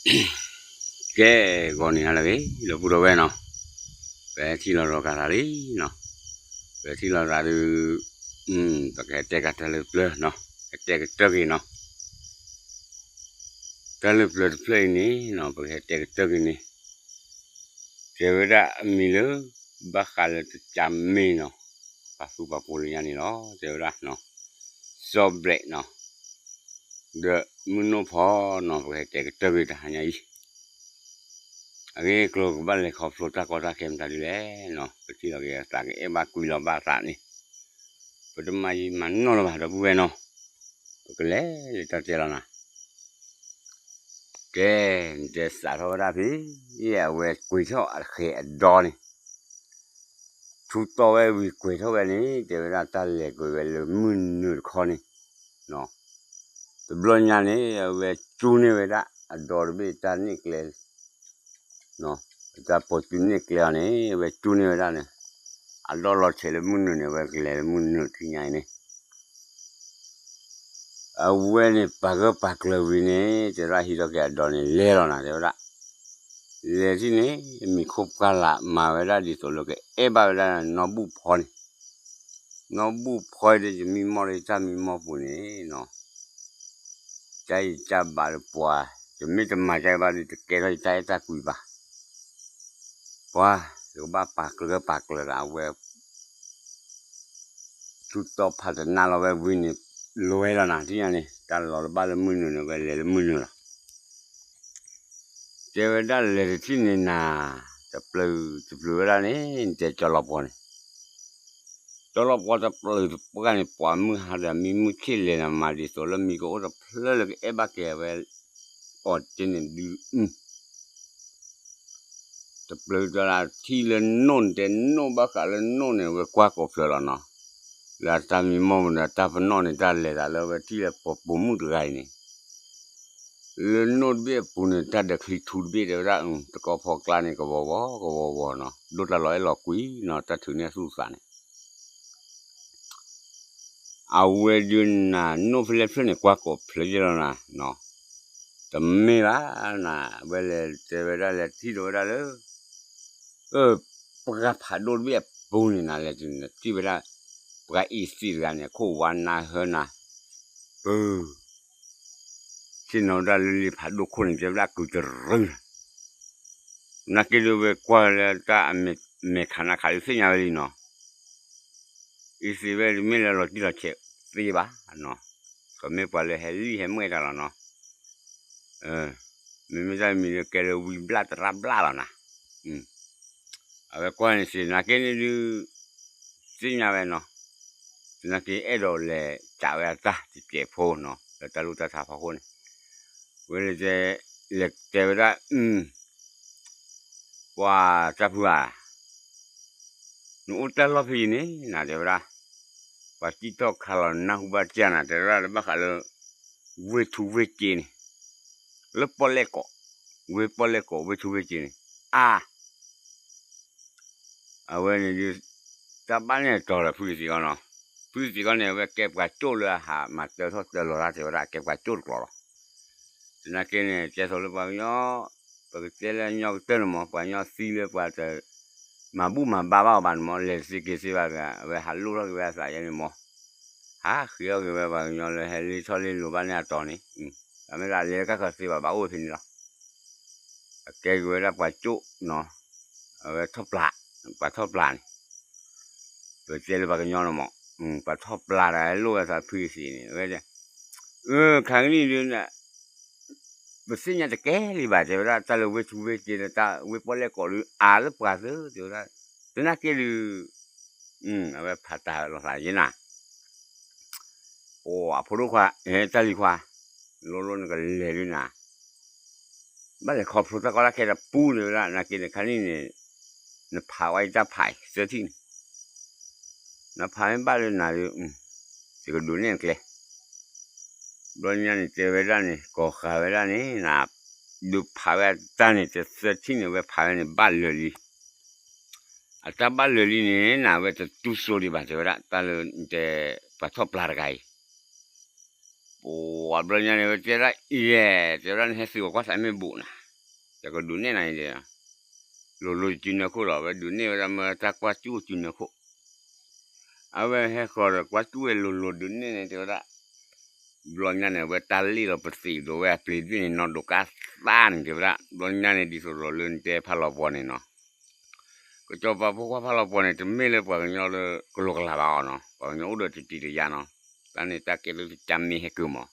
ကဲ, ဂီၤနံၤဟါလၢအဂ့ၤ ဒီပုၢ်ဒီဝဲၢ်နီၤ, ပထံၣ်လိာ်သကိးသးလံနီၤ, ပထံၣ်လိာ်သးဒီး ပကဟဲတဲကတၢၢ်လၢပျၢၤနီၤ, ဟဲတဲကတၢၢ်က့ၤနီၤ, တၢၢ်လၢပျၢၤတဖျၢၣ်အံၤန့ၣ်နီၤ ပကဟဲတဲကတၢၢ်က့ၤန့ၣ် တဲဝဲဒၣ်အမံၤလၢ ဘၣ်ဃးလၢတကးမ့ၢ်နီၤ, ပာ်သူၣ်ပာ်ပိာ်လၢညါန့ၣ်လီၤ တဲဝဲဒၣ်နီၤ, စီၤဘျဲးနီၤ, ဒီးမုၢ်နိၣ်ဖီနီၤ ပကဟဲတဲကတၢၢ်က့ၤတဟါညါအံၤ, အဂ့ၢ်အကျိၤကဘၣ်လဲၤခီဖျိတၢ်ကီတၢ်ခဲမတၤဒ်လဲၣ်နီၤ, ပထံၣ်လိာ်က့ၤအသးကအဲၣ်ဘၣ်ကွံာ်လီၤဘၣ်အသးန့ၣ်, ပတမၤယံာ်မၤနီၢ်လၢၤဘၣ်ဒီပုၢ်ဝဲၢ်နီၤ, ပကလဲၤလၢတၢ်တဲလီၤနၤ ကဲ, နတဲစးထီၣ်ဝဲဒၣ်ဖဲ အဝဲကွံာ်ထီၣ်အဃဲၤအဒီန့ၣ်, ထူတီဝဲဝံၤကွံာ်ထီၣ်ဝဲန့ၣ် တဲဝဲဒၣ်တၢ်လဲၤကွံာ်ဝဲလၢမုၢ်နုာ်တခီန့ၣ်, တဘျီညါန့ၣ် အဝဲကၠူန့ၢ်ဝဲဒၣ်အဒီတဘ့ၣ်တၢ်န့ၣ်ကျဲ တၢ်ပိာ်စုန့ၢ်ကျဲအီၤန့ၣ် အဝဲကၠူန့ၢ်ဝဲဒၣ်န့ၣ်, အဒီလီၤဆဲးလၢမုၢ်နုာ်န့ၣ် အဝဲကလဲၤလၢမုၢ်နုာ်ထံညါအံၤန့ၣ် အဝဲန့ၣ်ပာ်ဂၢၢ်ပာ်ကျၢၤဝံၤန့ၣ် တဲဝဲဒၣ်ဟံးထီၣ်က့ၤအဒီန့ၣ် လဲၤလီၤနၤ တဲဝဲဒၣ်, လဲၤထံၣ်န့ၣ် မံၤခိၣ်ပှၢ်လၢ်မၤဝဲဒၣ်ဒ်သိးလၢကအဲၣ်ဘၣ်ဝဲဒၣ်နီၢ်ဘူၣ်ဖီန့ၣ်, နီၢ်ဘူၣ်ဖီဒီးယမံမီၢ်ဒီးတၢ်မံမီၢ်ပူၤန့ၣ်နီၤ ကၢ်ယံာ်ကၢ်ဘးဒီးပှၤ, ယမ့ၢ်တမၤကၢ်ဘၣ်ဒီး တကဲထီၣ်ယတၢ်အဲၣ်တၢ်ကွံဘၣ်, ပှၤ, ယကဘၣ်ပာ်ကျၢၤပာ်ကျၢၤသးအဝဲ ထူတီဖးတနၢ်လီၤဝဲဝံၤန့ၣ်, လဲၤလီၤနၤထံၣ်ညါန့ၣ် တၢ်လီၤတဘၣ်လၢမုၢ်နုာ်န့ၣ် ဝဲလဲၤလၢမုၢ်နုာ်လီၤ တဲဝဲဒၣ်လဲၤတထံၣ်န့ၣ်နၤ, တပျုာ်တပျုာ်ဝဲဒၣ်န့ၣ် နတဲကၠီလီၤပှီၤန့ၣ်, ကၠီလီၤပှီၤတပျုာ်တပှၢ်န့ၣ် ပှၤမုၢ်ဟါဒီးမံမုၢ်ဆ့ၣ်လဲၤနၤမၤဒ်သိးလၢမံၤကအိၣ်တဖျၢၣ်လၢကအဲၣ်ဘၣ်က့ၤဝဲ, အီၣ်တ့ၢ်န့ၣ်ဒုး တပျုာ်တလၢထံၣ်လၢနိၣ်န့ၣ် တဲနိၣ်ဘၣ်ဃးလၢနိၣ်န့ၣ် ဝဲကွၢ်ကိးဖျၢၣ်လီၤနီၤ, လၢတၢ်မံမီၢ်မနုၤတၢ်ပနီၣ်န့ၣ် တၢ်လဲၤသးလၢဝဲထံၣ်လၢပပိာ်မုၣ်တဂၤအံၤန့ၣ် လၢနိၣ်တဘ့ၣ်အပူၤန့ၣ် တၢ်ဒၢးချံထူတဘ့ၣ်တဲဝဲဒၣ် တကီဖီကျါန့ၣ် ကဝီၤဝီၤ ကဝီၤဝီၤနီၤ ဒိၣ်တၢ်လီၤအဲၣ်လီၤကွံနီၤ တၢ်ထုးန့ၢ်အသူၣ်အသးန့ၣ် အဝဲဒုးနၤ နိၣ်ဖဲလဲၣ်ဖျၢၣ်န့ၣ် ကွၢ်ကိးဖျၢၣ်ယဲၢ်လီၤနၤ, တမ့ၢ်ဘၣ်နၤ ဝဲလဲၤတဲဝဲဒၣ်လဲၤထံၣ်ဒီးဝဲဒၣ်လၢ ပှၤဖးဒိၣ်တဘ့ၣ်အပူၤန့ၣ်နၤ လဲၤထံၣ်ဝဲဒၣ် ပှၤအံၤသံးတဂၤန့ၣ် အခိၣ်ဝါနါဟၢနၤ, ပ ဆ့ၣ်နီၤဝဲဒၣ်လၢလံာ်ဖးဒိၣ်ခိၣ်န့ၣ် တဲဝဲဒၣ်ကုတရုၢ်နၤ, နာ်က့ဒီးဝဲကွၢ်လၢတၢ်အမဲာ်ခးနါခးဒုးသ့ၣ်ညါဝဲလံနီၤ, အံၤသံးဝဲတမ့ၢ်လၢလီၤတံၢ်လီၤဆဲးသ့ဘၣ်နီၤ, ကမ့ၢ်ပှၤလၢဟဲလံၣ်ဟဲမှဲၣ်တၢ်လီၤနီၤ, မ့မ့ၢ်တၢ်မံၤလၢကဲလၢဝံဘျၣ်တရၣ်ဘျၣ်လီၤနၤ အဝဲကွၢ်န့ၣ်စ့ၢ် နာ်က့န့ၣ်ဒုး သ့ၣ်ညါဝဲနီၤ, သနာ်က့အဲၣ်ဒိးလဲၤစးဝဲအတၢ်တစဲးဖိနီၤ လၢတၢ်လိၣ်တၢ်ထါဖီခိၣ်န့ၣ်, ဝဲလဲၤတဲဝဲဒၣ် ပှၤတၢ်ဖုဧါ, နအိၣ်တၢ်လီၢ်ဖဲအံၤန့ၣ် နတဲဝဲဒၣ်, ပှၤတံၢ်ထီၣ်ခါလီၤနၢ်ဟူဘၣ်တၢ်နၤ တဲဝဲဒၣ်လၢဘၣ်ဃးလၢ ဝ့ၢ်ထူဝ့ၢ်က့န့ၣ်, လၢပီၣ်လဲၣ်ကိး, ဝ့ၢ်ပီၣ်လဲၣ်ကိး ဝ့ၢ်ထူဝ့ၢ်က့န့ၣ်, အါ အဝဲန့ၣ်ဒုး တၢ်ဘၣ်န့ၣ်တီၤလၢဖုသံးကီးနီၤ, ဖုသံးကီးန့ၣ် အဝဲကဲပှၤကၠိၣ်လၢအဟးမၤတၢထီၣ်တၢလီၤတၢ် တဲဝဲဒၣ်ကဲပှၤကၠိၣ်တကျိၤလီၤ. သနာ်က့န့ၣ် ကဲသိးလၢပှၤကညီ, ပကတဲလၢညီကတၢၢ်န့ၣ်မး ပှၤကညီသံလၢပှၤတ မၤဘူၣ်မၤဘါဘၣ်အီၤဘၣ်န့ၣ်မး လဲၤတသ့က့ၤသ့ဘၣ်တဂၤ အဝဲဟးလိၣ်ထီၣ်က့ၤဝဲအသးယဲန့ၣ်မး, ဟးဃ့အီၣ်က့ၤဝဲပှၤကညီလၢဟဲလ့ထီၣ်လ့လိၤဘၣ်န့ၣ်အတီၤန့ၣ်, အမ့ၢ်ဒၣ်လဲၤလၢကခၢၣ်သ့ဘၣ်ဘၣ်အိၣ်ဖဲန့ၣ်လီၤ. အကဲက့ၤဝဲဒၣ်ပှၤကၠိၣ်နီၤ, အဝဲထီၣ်ပျၢ်, ပှၤထီၣ်ပျၢ်န့ၣ်, ပတဲလၢပှၤကညီန့ၣ်မး, ပှၤထီၣ်ပျၢ်တဂၤလိၣ်ဝဲသးဖုသံးန့ၣ် ဝဲ, အၢ ခါကနံၣ်ဒုး ပသ့ၣ်ညါတကဲလံဘၣ် တဲဝဲဒၣ် တၢ်လၢဝ့ၢ်ထူဝ့ၢ်က့လၢတၢ်ဝ့ၢ်ပီၣ်လဲၣ်ကိးဒုးအါလၢပှၤသၢ တဲဝဲဒၣ်, သနာ်က့ဒုး, အဝဲဖးတၢ်လိာ်သးယဲနၤ, အိၣ်အဖိဒိၣ်ခွါ, တၢ်လံၤခွါ, လိၤလိၤနကလဲၤဒုးနၤ, ဘၣ်လဲၤခီဖျိတၢ်ကီတၢ်ခဲတပူၤန့ၣ်ဝဲဒၣ် နာ်က့န့ၣ်ခါနံၣ်န့ၣ်, နဖးဝဲယတၢ်ဖးအံၤသၢထံၣ်န့ၣ် နဖးမ့ၢ်ဘၣ်လၢနၤဒီး, ယကဒိးန့ၢ်အကျဲ, ဘျီညါန့ၣ်တဲဝဲဒၣ်န့ၣ် ကိးဃာ်ဝဲဒၣ်န့ၣ် နၤ, ဒုးဖးဝဲအတၢ်န့ၣ် တသၢထံၣ်န့ၣ် ဝဲဖးဝဲန့ၣ်ဘၣ်လၢာ်လံ, အတၢ်ဘၣ်လၢာ်လံန့ၣ် နၤဝဲတတူၢ်စိဒံးဘၣ် တဲဝဲဒၣ် တၢ်လၢတဲ ပှၤထီၣ်ပျၢ်တဂၤအံၤ ပ ပှၤဘျီညါန့ၣ် ဝဲတဲဒၣ်အံၤ တဲဝဲဒၣ် နဟဲသုးအီၤကွၢ်သးမ့ၢ်ဘူးနၤ, ယကဒုးနဲၣ်နၤအံၤဒီး, လိၤလိၤစုနၢခိၣ်လီၤ, ဝဲဒၣ်မၢတၢ်ကွၢ်စူၣ်စုနၢခိၣ်, အဝဲဟဲဃီၤဒီးကွၢ်စူၣ်ဝဲလိၤလိၤဒုးနဲၣ်န့ၣ် တဲဝဲဒၣ် ဘျီညါန့ၣ် အဝဲတၢ်လ့ၣ်လီၤပသံးဒီးဝဲအပျ့ၤသ့ၣ်န့ၣ် နီၢ်ဒိးကါသၣ်န့ၣ် တဲဝဲဒၣ် ဘျီညါန့ၣ် ဒ်သိးဒီးလၢနတဲဖးလီၤပှီၤန့ၣ်နီၤ, ကစီၤပၤဖိခွါဖးလီၤပှီၤန့ၣ် တမ့ၢ်လၢပှၤကညီလၢကလီကလးဘၣ်အီၤနီၤ, ပှၤကညီအိၣ်ဒီးတတံၤတယါနီၤ, တၢ်န့ၣ်တၢ်ကဲထီၣ်တၢ်မ့ၢ်ဟဲက့ၤမး,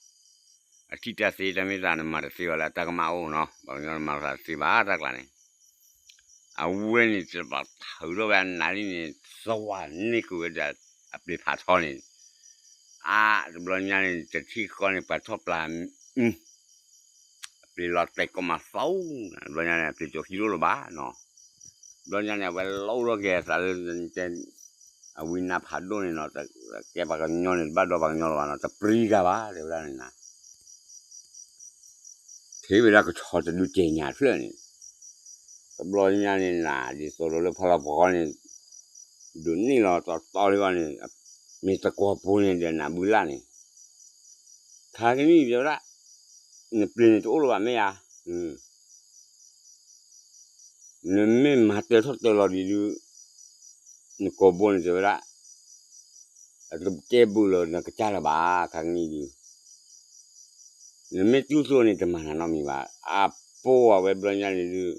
အထံၣ်တၢ်သ့တၢ်မ့ၢ်သးန့ၣ် မၤတသ့ဘၣ်လၢအတၢ်ကမၣ်အိၣ်နီၤ, ပှၤကညီမၤသးတသ့ဘၣ်တၢ်ကျါန့ၣ် အဝဲန့ၣ်တဘၣ်ထုးထီၣ်ဝဲအနးလံန့ၣ် သဝၤန့ၢ်ကွံာ်ဝဲဒၣ်အပျ့ၤဖးထီန့ၣ်, အါ တဘျီညါန့ၣ် တထံၣ်ဃီန့ၣ် ပှၤထီၣ်ပျၢ် အပျ့ၤလီၤတဲာ်ကိးမးသီ, ဘျီညါန့ၣ် အပျ့ၤကၠီၤခံလိၣ်လၢၤဘၣ်နီၤ, ဘျီညါန့ၣ် အဝဲလီၣ်ထီၣ်က့ၤအသးလၢ အဝံနါဖးဒိၣ်န့ၣ်နီၤ, ကဲပှၤကညီန့ၣ် တဘၣ်ဒီးပှၤကညီလၢၤဘၣ်နီၤ, တပျံၤဂၤဘၣ် တဲဝဲဒၣ်န့ၣ်နၤ ထံၣ်ဝဲဒၣ်ကဆီတဒုကဲညါတဖျၢၣ်န့ၣ်, တဘျီညါန့ၣ်နၤ ဒ်သိးဒီးလၢဖးလီၤပှီၤန့ၣ် ဒုးန့ၢ်လီၤတီတီလံဘၣ်န့ၣ်, မ့ၢ်တကွီၤပူၤန့ၣ်ဒီးနၤဘုလၢ်န့ၣ်, ခါကနံၣ်တဲဝဲဒၣ်, နပျ့ၤန့ၣ်တအိၣ်လၢၤဘၣ်မ့ၢ်ဧါ, နမ့ၢ်မၤတၢထီၣ်တၢလီၤဒ်ဒုး, နကိာ်ဘိန့ၣ်တဲဝဲဒၣ်, အတကဲဘုးလၢနကစၢ်လၢၤဘၣ် ခါကနံၣ်ဒုး, နမ့ၢ်တူၢ်သိန့ၣ် တမၤနၤနီတမံၤဘၣ်. အပိာ်အဝဲဘျီညါန့ၣ်ဒုး,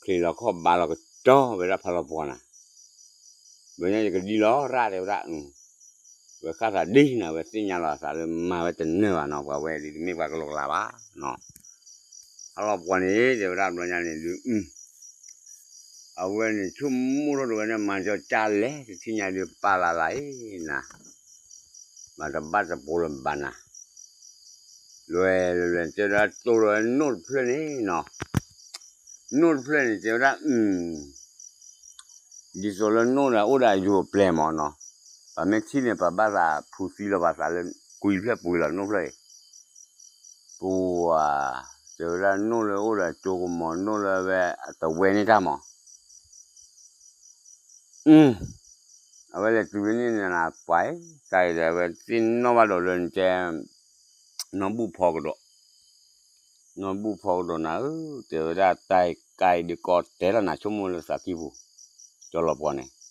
ချံးလီၤခီၣ်ဘါလီၤကတီၤဝဲဒၣ်ဖးလီၤပှီၤနၤ, ဘျီညါယကဒံလီၤရၣ်တဲဝဲဒၣ်, ဝဲဃၣ်သးဒ်နၤ ဝဲသ့ၣ်ညါလီၤအသးလၢမၤဝဲတနၢၤဘၣ်နီၤ, ပှၤဝဲဒ်တမ့ၢ်ပှၤကလီကလးဘၣ်နီၤ. ဖးလီၤပှီၤန့ၣ် တဲဝဲဒၣ်ဘျီညါန့ၣ်ဒုး, အဝဲန့ၣ်ဆိကမိၣ်ထီၣ်ဒိးဝဲန့ၣ် မၤကၠီကၢ်လဲၣ် တထံၣ်ညါဒုးပာ်လၢ်လၢ်အံၤနၤ, မၤတဘၣ်တပိၤလၢၤဘၣ်နၤ, လွဲၢ်လွဲၢ်တဲဝဲဒၣ်တိၢ်ဒီးနိၣ်တဖျၢၣ်န့ၣ်နီၤ, နိၣ်တဖျၢၣ်န့ၣ် တဲဝဲဒၣ် ဒ်သိးလၢနိၣ်ဒီးအိၣ်ဒီးအယိာ်အပျဲၢ်မးနီၤ, ပမ့ၢ်ထံၣ်န့ၣ် ပဘၣ်သးဖူသံလီၤပသးလၢ ကွံာ်ဖျၢၣ်ပှ့ၤလီၤနိၣ်ဖျၢၣ်အံၤ, ပှၤ တဲဝဲဒၣ်နိၣ်လၢအိၣ်ဒီးကၠိကမီၤ နိၣ်လၢအဝဲအတဝဲန့ၢ်တၢ်မး အဝဲလဲၤတုၤဝဲန့ၣ်နၤပှၤ, တၢ်အံၤဒီးအဝဲသ့ၣ်နီၣ်ဘၣ်ဒီးလၢနတဲ နီၢ်ဘူၣ်ဖီကဒီး, နီၢ်ဘူၣ်ဖီကဒီးနၤဧၢ, တဲဝဲဒၣ်တၢ်အံၤကါအံၤဒုးကီတဲလီၤနၤ ဆိကမိၣ်လၢသးကံၢ်ပူၤ, ကၠီလီၤပှီၤန့ၣ်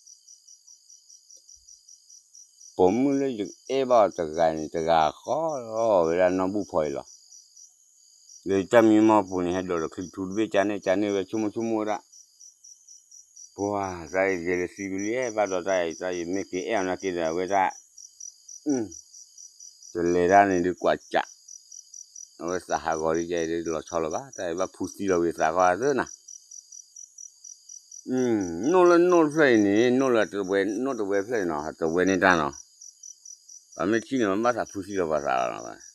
ပိာ်မုၣ်လၢယအဲၣ်ဘၣ်အီၤတဂၤန့ၣ် တဂၤဃီလီၤဝဲဒၣ်နီၢ်ဘူၣ်ဖီအံၤလီၤ. လၢတၢ်မံမီၢ်ပူၤန့ၣ် ဟဲဒိးဒီးချံထူတဘ့ၣ်ကန့ၣ်ကန့ၣ်ဝဲ ဆိကမိၣ်ဆိကမိၣ်ဝဲဒၣ်, ပှၤတၢ်အံၤယဲလၢသံကလံၤအဲၣ်ဘၣ်ဒီးတၢ်အံၤ တၢ်အံၤမ့ၢ်က့ၤအဲၣ်အီၤနာ်က့ဒီး အဝဲဒၣ် တလဲၤတၢ်န့ၣ်ဒုးကွၢ်ကး, အဝဲသးဟးဂီၤဒ်ယဲဒုးလီၤဆီလၢၤဘၣ် တၢ်အံၤဘၣ်ဖူသံလီၤဝံၤသးဃီသၢနၤ နိၣ်လၢနိၣ်တဖျၢၣ်အံၤန့ၣ် နိၣ်လၢတဝဲ နိၣ်တဝဲဖျၢၣ်အံၤနီၤ တဝဲန့ၢ်တၢ်နီၤ, ပမ့ၢ်ထံၣ်န့ၣ် မ့ၢ်ဘၣ်သးဖူသံလီၤပသးလီၤနီၤ,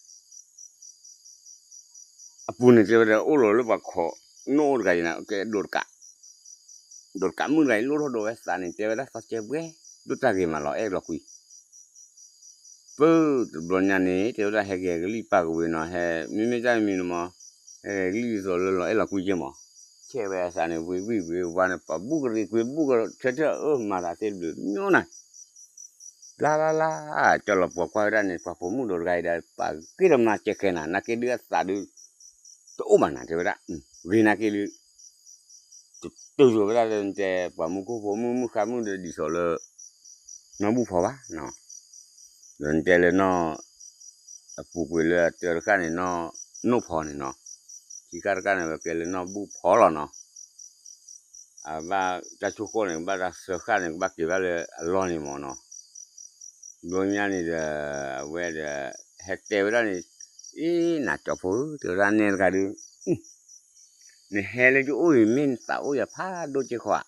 အပူၤန့ၣ်တဲဝဲဒၣ်အိၣ်လီၤလၢပှၤခိး, နိၣ်အိၣ်တဂၤအံၤန့ၣ် ကဲဒိးတကး, ဒိးတကးမုၣ်တဂၤအံၤလိၣ်ထီၣ်ဒိးဝဲသးန့ၣ် တဲဝဲဒၣ်သီကဲဘှဲ, ဒိၣ်တၢ်ဂ့ၤမးလီၤအဲၣ်လီၤကွံ ပၢ်တဘျီညါန့ၣ် တဲဝဲဒၣ်ဟဲက့ၤကလံၣ်ပာ်ကဝ့ၤနီၤ ဟဲ မ့မ့ၢ်တၢ်မံၤန့ၣ်မး, ဟဲက့ၤကလံၣ်ဒ်သိးလၢလီၤအဲၣ်လီၤကွံက့မး, ဆဲးဝဲအသးန့ၣ် ဝ့ၤဝံၣ်ဝ့ၤဝါန့ၣ် ပှၤဘူၣ်ကရံးကွံာ်ဘူၣ်ကထၢထၢၣ်အၢ မၤသးသ့တဘျုးညီနၤ, ဘျါလါလါ, ကၠီလီၤပှီၤကွၢ်ဝဲဒၣ်န့ၣ် ပှၤပိာ်မုၣ်ဒိးတဂၤအံၤဒီး ပှၤဂ့ၤဒီးမၤစဲးဃဲနၤ နာ်က့ဒုးအသးဒုး တအိၣ်ဘၣ်နၤ တဲဝဲဒၣ်, ဂ့ၤနာ်က့ဒုး တတုၤဝဲဒၣ်လၢနတဲပှၤမူခိၣ်ဖိမုၣ်မုၣ်ဃါမုၣ်ဒီးဒ်သိးလၢ နီၢ်ဘူၣ်ဖီဘၣ်, ဒီးနတဲလၢနီၢ် အပူၤကွံာ်လၢအတၢတဃၣ်န့ၣ် နီၢ်နိၣ်ဖီန့ၣ်နီၤ, ခံဃၣ်တဃၣ်န့ၣ် ဝဲကဲလၢနီၢ်ဘူၣ်ဖီလီၤနီၤ, အဘၣ်တၢ်ဆိၣ်ဃိၣ်န့ၣ် ကဘၣ်တၢ်သၢဃၣ်န့ၣ် ကဘၣ်က့ၤဘၣ်လၢအလီၢ်န့ၣ်မးနီၤ, ဘျီညါန့ၣ်ဒီး အဝဲဒီး ဟဲတဲဝဲဒၣ်န့ၣ်, အ့ နၤကၠီဖိဧၢ တဲဝဲဒၣ်နဲတဂၤဒုး နဟဲလၢယအိၣ်အံၤ မ့ၢ်နသးအိၣ်ယၤဖးဒိၣ်က့ၤဃီဧါ,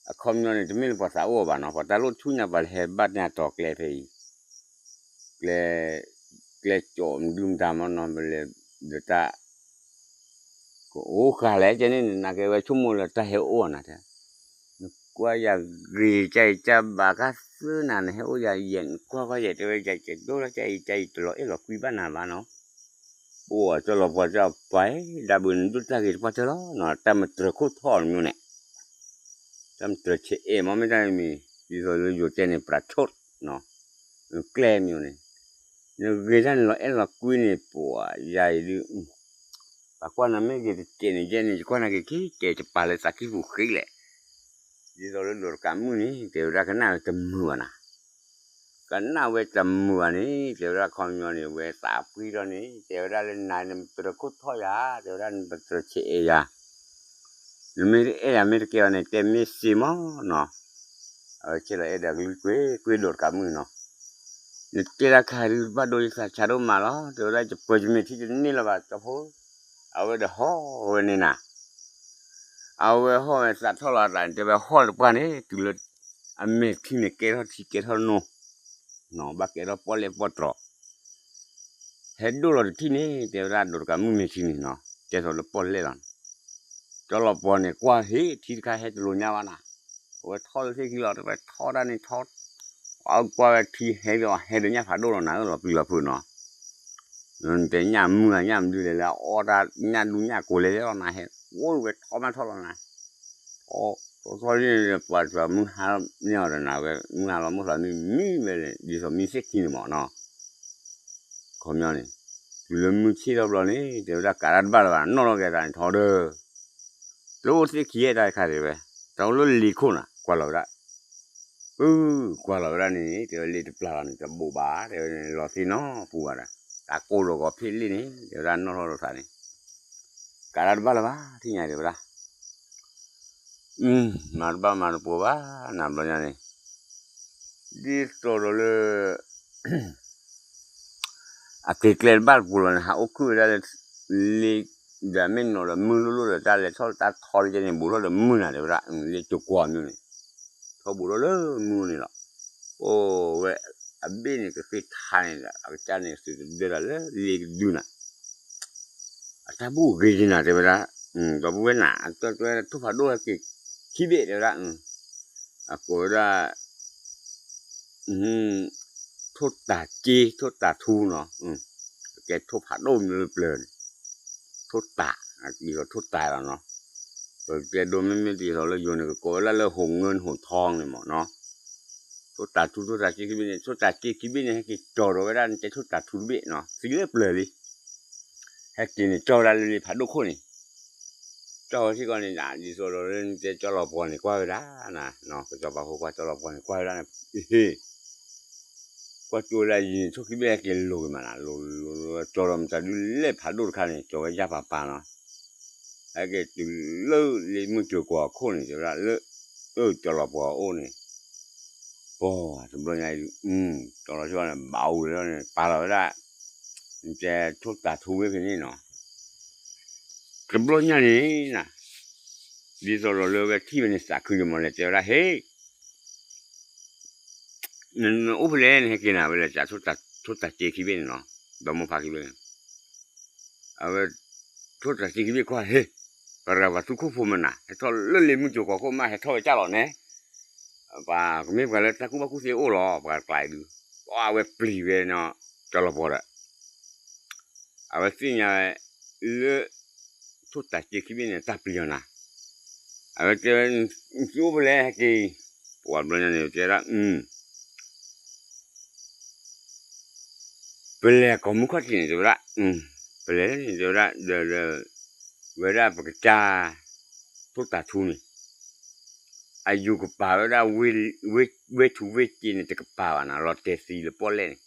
အခီပညီန့ၣ် တမ့ၢ်လၢပှၤသးအိၣ်အီၤဘၣ်နီၤ, ပှၤတၢ်လိၣ်ဆူၣ်ညါပှၤဟဲဘၣ်န့ၢ်အတီၤကျဲဖဲအံၤ, ကျဲ, ကျဲကၠီမဒုမတၤမနီၤ ပလဲၤဒီးတၢ် ကအိၣ်ဃာ်လဲၣ်ကဲန့ၣ် နနာ်က့ဝဲဆိကမိၣ်လၢတၢ်ဟဲအိၣ်အီၤနၤတဲ, နကွၢ်ယၤဂ့ၤကၢ်အံၤကၢ်ဘၣ်ကၢ်သၢနၤ နဟဲအိၣ်ယၤယဲၢ် နကွၢ်ကွၢ်ယဲၢ် တဲဝဲယၤကဲဒိၣ်လၢကၢ်အံၤကၢ်အံၤတလီၤအဲၣ်လီၤကွံဘၣ်နၤဘၣ်နီၤ, ပအိၣ်အကၠီလီၤပှီၤကၠီပှၤ ဒၣ်ဘုးနဒိၣ်တၢ်ဂ့ၤတပှၢ်တၢၢ်လီၤနီၤ တၢ်မတြၢၤခိၣ်ထီၣ်တမျိုးန့ၣ် တၢ်မတြၢၤဆဲးအဲၣ်မ့ၢ်မ့ၢ်တၢ်မံၤ ဒ်သိးလၢယိၤတဲန့ၣ် ပြးဆိၣ်နီၤ, ကျဲမံၤန့ၣ်, နဂ့ၤတၢ်န့ၣ်လီၤအဲၣ်လီၤကွံန့ၣ် ပှၤယၤအံၤဒုး, ပှၤကွၢ်နၤမ့ၢ်ဂ့ၤတစဲးန့ၣ်ယဲန့ၣ် ယကွၢ်နၤက့ၤက့ၤတဲာ်တပာ်လၢသးကံၢ်ပူၤဃ့လဲၣ်. ဒ်သိးလၢဒိးတကးမုၣ်န့ၣ် တဲဝဲဒၣ်ကနၣ်ဝဲတမုာ်ဘၣ်နၤ, ကနၣ်ဝဲတမုာ်ဘၣ်န့ၣ် တဲဝဲဒၣ်ခီပညီန့ၣ် ဝဲသးပှံၢ်ထီၣ်န့ၣ် တဲဝဲဒၣ်လၢနၤန့ၣ် ပတြၢၤခိၣ်ထီၣ်ယၤ တဲဝဲဒၣ်နပတြၢၤဆဲးအဲၣ်ယၤ နမ့ၢ်တအဲၣ်ယၤမ့ၢ်တကဲဘၣ်န့ၣ် တဲမ့ၢ်စ့မီၢ်နီၤ, အဝဲဆဲးလီၤအဲၣ်ဒီးကလုၢ်ကွ့ၢ်ကွ့ၢ်ဒိးတကးမုၣ်နီၤ, နတဲတၢ်ခါဒုးဘၣ်ဒိယသးဆါဒိၣ်မးလီၤ တဲဝဲဒၣ် ယပၢၤယမဲာ်ထံတန့ၢ်လၢၤဘၣ် ကၠီဖိ, အဝဲဒီးဟီၣ်ဝဲန့ၣ်နၤ, အဝဲဟီၣ်ဝဲသးထီၣ်လီၤအသးန့ၣ် တဲဝဲဟီၣ်တပှၢ်န့ၣ် တုၤလၢ အမဲာ်ထံန့ၣ်ကဲထီၣ်ထံကဲထီၣ်နိ, ဘၣ်ကဲထီၣ်ပီၣ်လဲၣ်ပီၣ်တြီၤ ဟဲဒိၣ်လီၤတထံၣ်န့ၣ် တဲဝဲဒၣ်ဒိးတကးမုၣ်မဲာ်ထံန့ၣ်နီၤ ကဲသိးလၢပီၣ်လဲၣ်လီၤန့ၣ်, ကၠီလီၤပှီၤန့ၣ် ကွၢ်ဟ့ၣ်ထံတခါဟဲတလိၤညါဘၣ်နၤ, အဝဲထီၣ်လၢသ့ၣ်ခံလီၤ တဲဝဲထီၣ်တၢ်န့ၣ်ထီၣ်, အကွၢ်ဝဲထံဟဲဒီးဟဲဒီးညၣ်ဖးဒိၣ်လီၤနၤ လီၤပျံၤလီၤဖုးနီၤ နတဲညၣ်မုၢ်ညၣ်မဒုလဲၣ်လၢအအီၣ်တၢ်ညၣ်ဒူညၣ်ကိးလဲၣ်လီၤနၤ ဟဲအိၣ်ဝဲထီၣ်မးထီၣ်လီၤနၤ, အီၣ်ထီၣ်ထီၣ်န့ၣ် ပှၤတမုၢ်ဟါန့ၢ်အီၤဒီးနၤဝဲ မုၢ်ဟါလီၤမိၢ်သးမံမံဝဲလဲၣ် ဒ်သိးမံသ့ၣ်ခံန့ၣ်မးနီၤ, ခီပညီန့ၣ်, တုၤလၢမုၢ်ဆ့ၣ်ထီၣ်ဘျီန့ၣ် တဲဝဲဒၣ်ကးတၢ်တဘၣ်လၢၤဘၣ် နီၣ်ထီၣ်က့ၤသးန့ၣ်ထီဒီး တအိၣ်သ့ၣ်ခံအဲၣ်တၢ်တခါတဲဝဲ, တၢ်အိၣ်လၢလ့ခိၣ်နၤ ကွၢ်လီၤဝဲဒၣ်, အု ကွၢ်လီၤဝဲဒၣ်န့ၣ် တဲဝဲလ့တပျၢ်လီၤန့ၣ် တဘိးဘၣ် တဲဝဲန့ၣ် လီၤသ့ၣ်နီၣ်ပူၤဘၣ်ဒီး, တၢ်ကိၢ်ဒီးဂီၤဖ့ၣ်လ့ၣ်န့ၣ် တဲဝဲဒၣ်နီၣ်ထီၣ်ဒီးသးန့ၣ်, ကးတၢ်တဘၣ်လၢၤဘၣ် ထံၣ်ညါတဲဝဲဒၣ် မၤတဘၣ်မၤတပိၤဘၣ် နၤဘျီညါန့ၣ်, ဒ်သိးဒီးလၢ အက့ၤကျဲတဘၣ်တပူၤလီၤန့ၣ် ဟးအိၣ်ခုၣ်ဝဲဒၣ်လၢ လ့ ဒီးမ့ၢ်နီၤဒီးမုၢ်လိၣ်လိၣ်ဒီး တၢ်လဲၤထီၣ်တၢ်ထီလၢကဲန့ၣ် ဘူးထီၣ်ဒီးမုၢ်နၤတဲဝဲဒၣ် လ့ကၠိၤကွီၤမ့ၢ်န့ၣ်, ထီဘူးထီၣ်လၢမုၢ်န့ၣ်လီၤ, အိၣ်ဝဲ အဘ့ၣ်န့ၣ်ကဃ့ထါန့ၣ်ဒီး အကစၢ်န့ၣ်သုးတဒၢတၢ်လၢလ့ကဒုနၤ အတၢ်ဘူၣ်ဂ့ၤက့ၤနၤတဲဝဲဒၣ်, ဒီပုၢ်ဝဲၢ်နၤ အကၠီၣ်တဲထိၣ်ဖးဒိၣ်ဟဲက့ၤခံဘ့ၣ်တဲဝဲဒၣ်, အကိးဝဲဒၣ် ထိၣ်တၤစ့ ထိၣ်တၤထူနီၤ, ကဲထိၣ်ဖးဒိၣ်မ့ၢ်လၢပျၢၤန့ၣ်, ထိၣ်တၤ, ဒ်သိးထိၣ်တၤလီၤနီၤ, ပကဲဒိမ့မ့ၢ်ဒ်သိးလၢယိၤန့ၣ် ကကိးဝဲဒၣ်လၢ ဟိးငိုး ဟိးထီ န့ၣ်မးနီၤ, ထိၣ်တၤထူ ထိၣ်တၤစ့ခံဘ့ၣ်န့ၣ် ထိၣ်တၤစ့ခံဘ့ၣ်န့ၣ် ဟဲက့ၤကၠီၤဒီးဝဲဒၣ်နတဲထိၣ်တၤထူတဘ့ၣ်နီၤ သံလၢပျၢၤလံ ဟဲက့ၤန့ၣ် ကၠီဝဲဒၣ်လၢလ့ဖးဒိၣ်ခိၣ်န့ၣ်, ကၠီဝဲထံကီၢ်န့ၣ် ဒ်သိးဒီးလၢနတဲကၠီလီၤပှီၤန့ၣ် ကွၢ်ဝဲဒၣ်နၤ, ကစီၤပၤဖိခွါကၠီလီၤပှီၤန့ၣ် ကွၢ်ဝဲဒၣ်န့ၣ် ဟ့ၣ်, ကွၢ်ကၠိဝဲဒၣ်ယံၤန့ၣ် ထိၣ်ခံဘ့ၣ်ဟဲက့ၤလိၤက့ၤမးနၤ, လိၤလိၤလိၤ ကၠီဒီးမတၤဒုးလဲၣ်ဖးဒိၣ်တခါန့ၣ် ကၠီဝဲယၢ်ပၤပၤနီၤ, ဟဲက့ၤတုၤလၢလ့မုၢ်ကၠိၤကွီၤအခိၣ်န့ၣ် တဲဝဲဒၣ်လၢ ကၠီလီၤပှီၤအအိၣ်န့ၣ် ပှၤတဘျီညါအံၤ ကၠီလီၤဆီန့ၣ် ဘၣ်အူလီၤန့ၣ် ပာ်လီၤဝဲဒၣ် နတဲထိၣ်တၤထူဝဲဖဲန့ၣ်နီၤ, တဘျီညါန့ၣ်နၤ, ဒ်သိးဒီးလၢဝဲထံၣ်ဝဲန့ၣ် သးခုယမီၤလဲၣ် တဲဝဲဒၣ် ဟ့ၣ် နအိၣ်ဖဲလဲၣ် နဟဲက့ၤနၤဝဲလဲၣ် စး ထိၣ်တၤစ့ခံဘ့ၣ်န့ၣ်နီၤ, ဒီမိၢ်ဖါခံဘ့ၣ်န့ၣ် အဝဲ ထိၣ်တၤစ့ခံဘ့ၣ်ကွၢ် ဟ့ၣ်, ပရၤပှၤသူခိၣ်ဖိမနၤ ဟဲထီၣ်လၢလ့မုၢ်ကၠိၤကီၤခိၣ်မး ဟဲထီၣ်ဝဲကၢ်လီၤန့ၣ်, ပှၤကမ့ၢ်ပှၤလၢတၢ်ကူၣ်ဘၣ်ကူၣ်သ့အိၣ်လီၤ ပှၤတကျါအံၤဒုး, အဝဲပျံၤဝဲနီၤ ကၠီလီၤပှီၤဒီး အဝဲသ့ၣ်ညါဝဲ လၢ ထိၣ်တၤစ့ခံဘ့ၣ်န့ၣ် တၢ်ပျံၤအီၤနၤ, အဝဲတဲဝဲ နအိၣ်ဖဲလဲၣ် ဟဲက့ၤ, ပှၤဘျီညါန့ၣ် တဲဝဲဒၣ် ပလဲၤကိးမုၢ်ခီၣ်ထံးန့ၣ် တဲဝဲဒၣ်, ပလဲၤန့ၣ် တဲဝဲဒၣ် ဒီး ဝဲဒၣ်ပကစၢ် ထိၣ်တၤထူန့ၣ် အယူၤကပၤဝဲဒၣ် ဝ့ၢ်ထူဝ့ၢ်စ့န့ၣ် တကပၤဘၣ်နၤ လီၤတဲာ်သံလၢပီၣ်လဲၣ်န့ၣ်,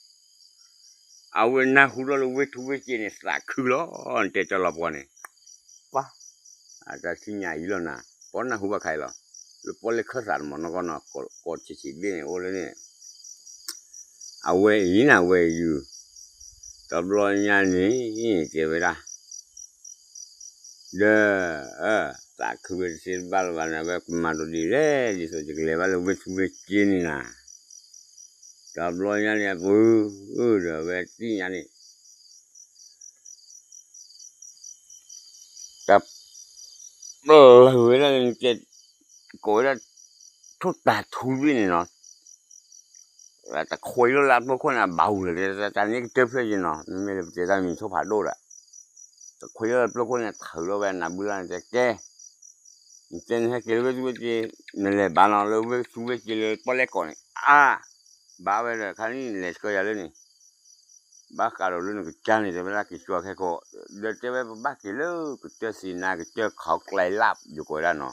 အဝဲနၢ်ဟူထီၣ်လၢဝ့ၢ်ထူဝ့ၢ်စ့န့ၣ် သးခုလီၤ နတဲကၠီလီၤပှီၤန့ၣ်, ပှၤ အတၢ်ထံၣ်ညါအံၤလီၤနၤ, ပှၤနၢ်ဟူဘၣ်ခါအံၤလီၤ, လၢပီၣ်လဲၣ်ခၢၣ်သးတမီၤနီၢ်ကီၢ်နီၤ ကိးဆံးဆံးဘ့ၣ်န့ၣ် အိၣ်လၢန့ၣ် အဝဲအံၤနၤဝဲအံၤ, တဘျီညါန့ၣ် တဲဝဲဒၣ်, ဒီး သးခုဝဲတသ့တဘၣ်လၢၤဘၣ်န့ၣ် အဝဲကမၤဒိးဒ်လဲၣ် ဒ်သိးယကလဲၤဘၣ်လၢဝ့ၢ်ထူဝ့ၢ်စ့န့ၣ်နၤ, တဘျီညါန့ၣ် ပဒီးအဝဲသ့ၣ်ညါန့ၣ် တၢ်ပျၢၤဝဲဒၣ်လၢနကဲ ကိးဝဲဒၣ် ထိၣ်တၤထူဘ့ၣ်န့ၣ်နီၤ, တခွဲးလီၤလၢအပျိခိၣ်န့ၣ် အဘၣ်အူလၢၤ တၢ်န့ၣ်ကတၢၢ်ဖျၢၣ်က့ၤနီၤ, မ့မ့ၢ်လၢပတဲတၢ်မံၤထိၣ်ဖးဒိၣ်ဒီး တခွဲးလီၤလၢပျိခိၣ်န့ၣ် ထုးလီၤဝဲနၤဘုလီၤန့ၣ် တဲကဲ နတဲနဟဲက့ၤလၢဝ့ၢ်သူဝ့ၢ်စ့, နလဲၤဘၣ်နီၤလၢဝ့ၢ်သူဝ့ၢ်စ့လၢပီၣ်လဲၣ်ကီးန့ၣ် အါ, ဘၣ်ဝဲဒီးခါန့ၣ် လဲၤဆှၢယၤလၢန့ၣ်, ဘၣ်ဃးဒီးလၢနကစၢ်န့ၣ် တဲဝဲဒၣ်က့ၤကၠီခဲကိာ်, ဒီးတဲဝဲပဘၣ်က့ၤလၢကစၢၢ်စံနါ ကစၢၢ်ခီကျဲလၢ် ယကိးဝဲဒၣ်နီၤ,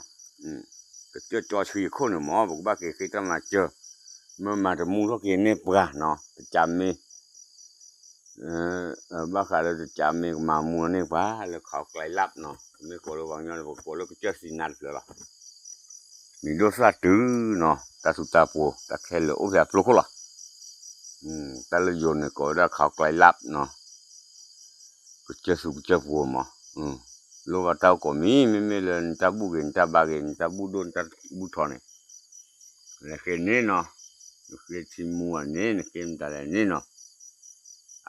ကစၢၢ်ကၠီဆှံအခိၣ်န့ၣ်မ့ၢ် ပကဘၣ်က့ၤဃ့တၢ်မၤစၢၤ, မ့ၢ်မၤတမူထီၣ်က့ၤန့ၢ်ပှၤနီၤ, တကးမ့ၢ် ဘၣ်ဃးလၢတကးမ့ၢ်ကမၤမူန့ၢ်ပှၤလၢခီကျဲလၢ်နီၤ, မ့ၢ်ကိးလၢပှၤကညီန့ၣ် ပကိးလၢကစၢၢ်စံနါတဖျၢၣ်လီၤ. မံၤဒိၣ်သၣ်တုၤနီၤ, တၢ်သူၣ်တၢ်ပှိၤ တၢ်ခဲလၢာ်အိၣ်ဖဲအပျိခိၣ်လီၤ. တၢ်လၢယိၤန့ၣ်ကိးဝဲဒၣ်ခီကျဲလၢ်နီၤ, ကစၢၢ်သူကစၢၢ်ပှိၤမး, လိၣ်ဘၣ်တၢ်အိၣ်ကိးမံၤ မ့မ့ၢ်လၢနတၢ်ဘူၣ်ဂ့ၤ နတၢ်ဘါဂ့ၤ နတၢ်ဘူၣ်ဒိၣ် နတၢ်ဘူၣ်ထီန့ၣ် နဃ့န့ၢ်နီၤ, နဃ့ထံမူအန့ၣ် နဃ့မတၤလဲၣ်န့ၣ်နီၤ,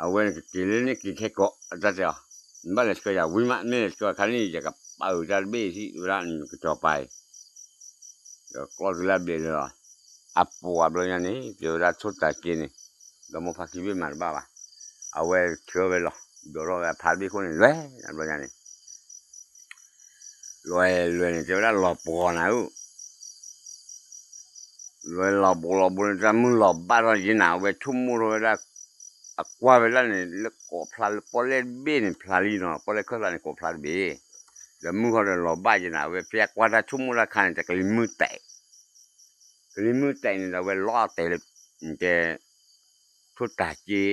အဝဲနကက့ၤလၢန့ၣ်က့ၤခဲကိာ် အတၢ်တဲအီၤ, နဘၣ်လဲၤဆှၢယၤဝံၤမး မ့ၢ်လဲၤဆှၢအခါန့ၣ် ယကပာ်အုးတၢ်တဘ့ၣ်ထံၣ်ဝဲဒၣ်နကစီၤပၤအံၤ, ဒီးကျီၢ်တုၤလၢအဘျဲးလၢ အပှၤဘျီညါန့ၣ် တဲဝဲဒၣ်ထိၣ်တၤက့န့ၣ်, ဒီမိၢ်ဖါခံဘ့ၣ်မၤတဘၣ်ဘၣ်, အဝဲဆှၢဝဲလီၤ, ဒိးထီၣ်ဝဲအဖါတဘ့ၣ်ခိၣ်န့ၣ် လွဲၢ်နဘျီညါန့ၣ် လွဲၢ်လွဲၢ်န့ၣ် တဲဝဲဒၣ်လီၤပှီၤနၤဧၢ, လွဲၢ်လီၤပှီၤလီၤပှီၤန့ၣ် တၢ်မုၢ်လီၤဘၣ်ထီၣ်ယ့နၤ အဝဲဆိကမိၣ်ထီၣ်ဝဲဒၣ်, အကွၢ်ဝဲဒၣ်န့ၣ် လၢကိးဖျါလၢပီၣ်လဲၣ်တဘ့ၣ်န့ၣ်ဖျါလံနီၤ, ပီၣ်လဲၣ်ခၢၣ်သးန့ၣ်ကိးဖျါတဘ့ၣ်, ဒီးမုၢ်ဃီဒီးလီၤဘၣ်ယ့နၤ အဝဲဖဲအကွၢ်တၢ်ဆိကမိၣ်တၢ်ခါန့ၣ် တကလံၤမုၢ်တဲာ်, ကလံၤမုၢ်တဲာ်န့ၣ်ဒီး အဝဲလီၤတဲာ်လၢ တဲ ထိၣ်တၤက့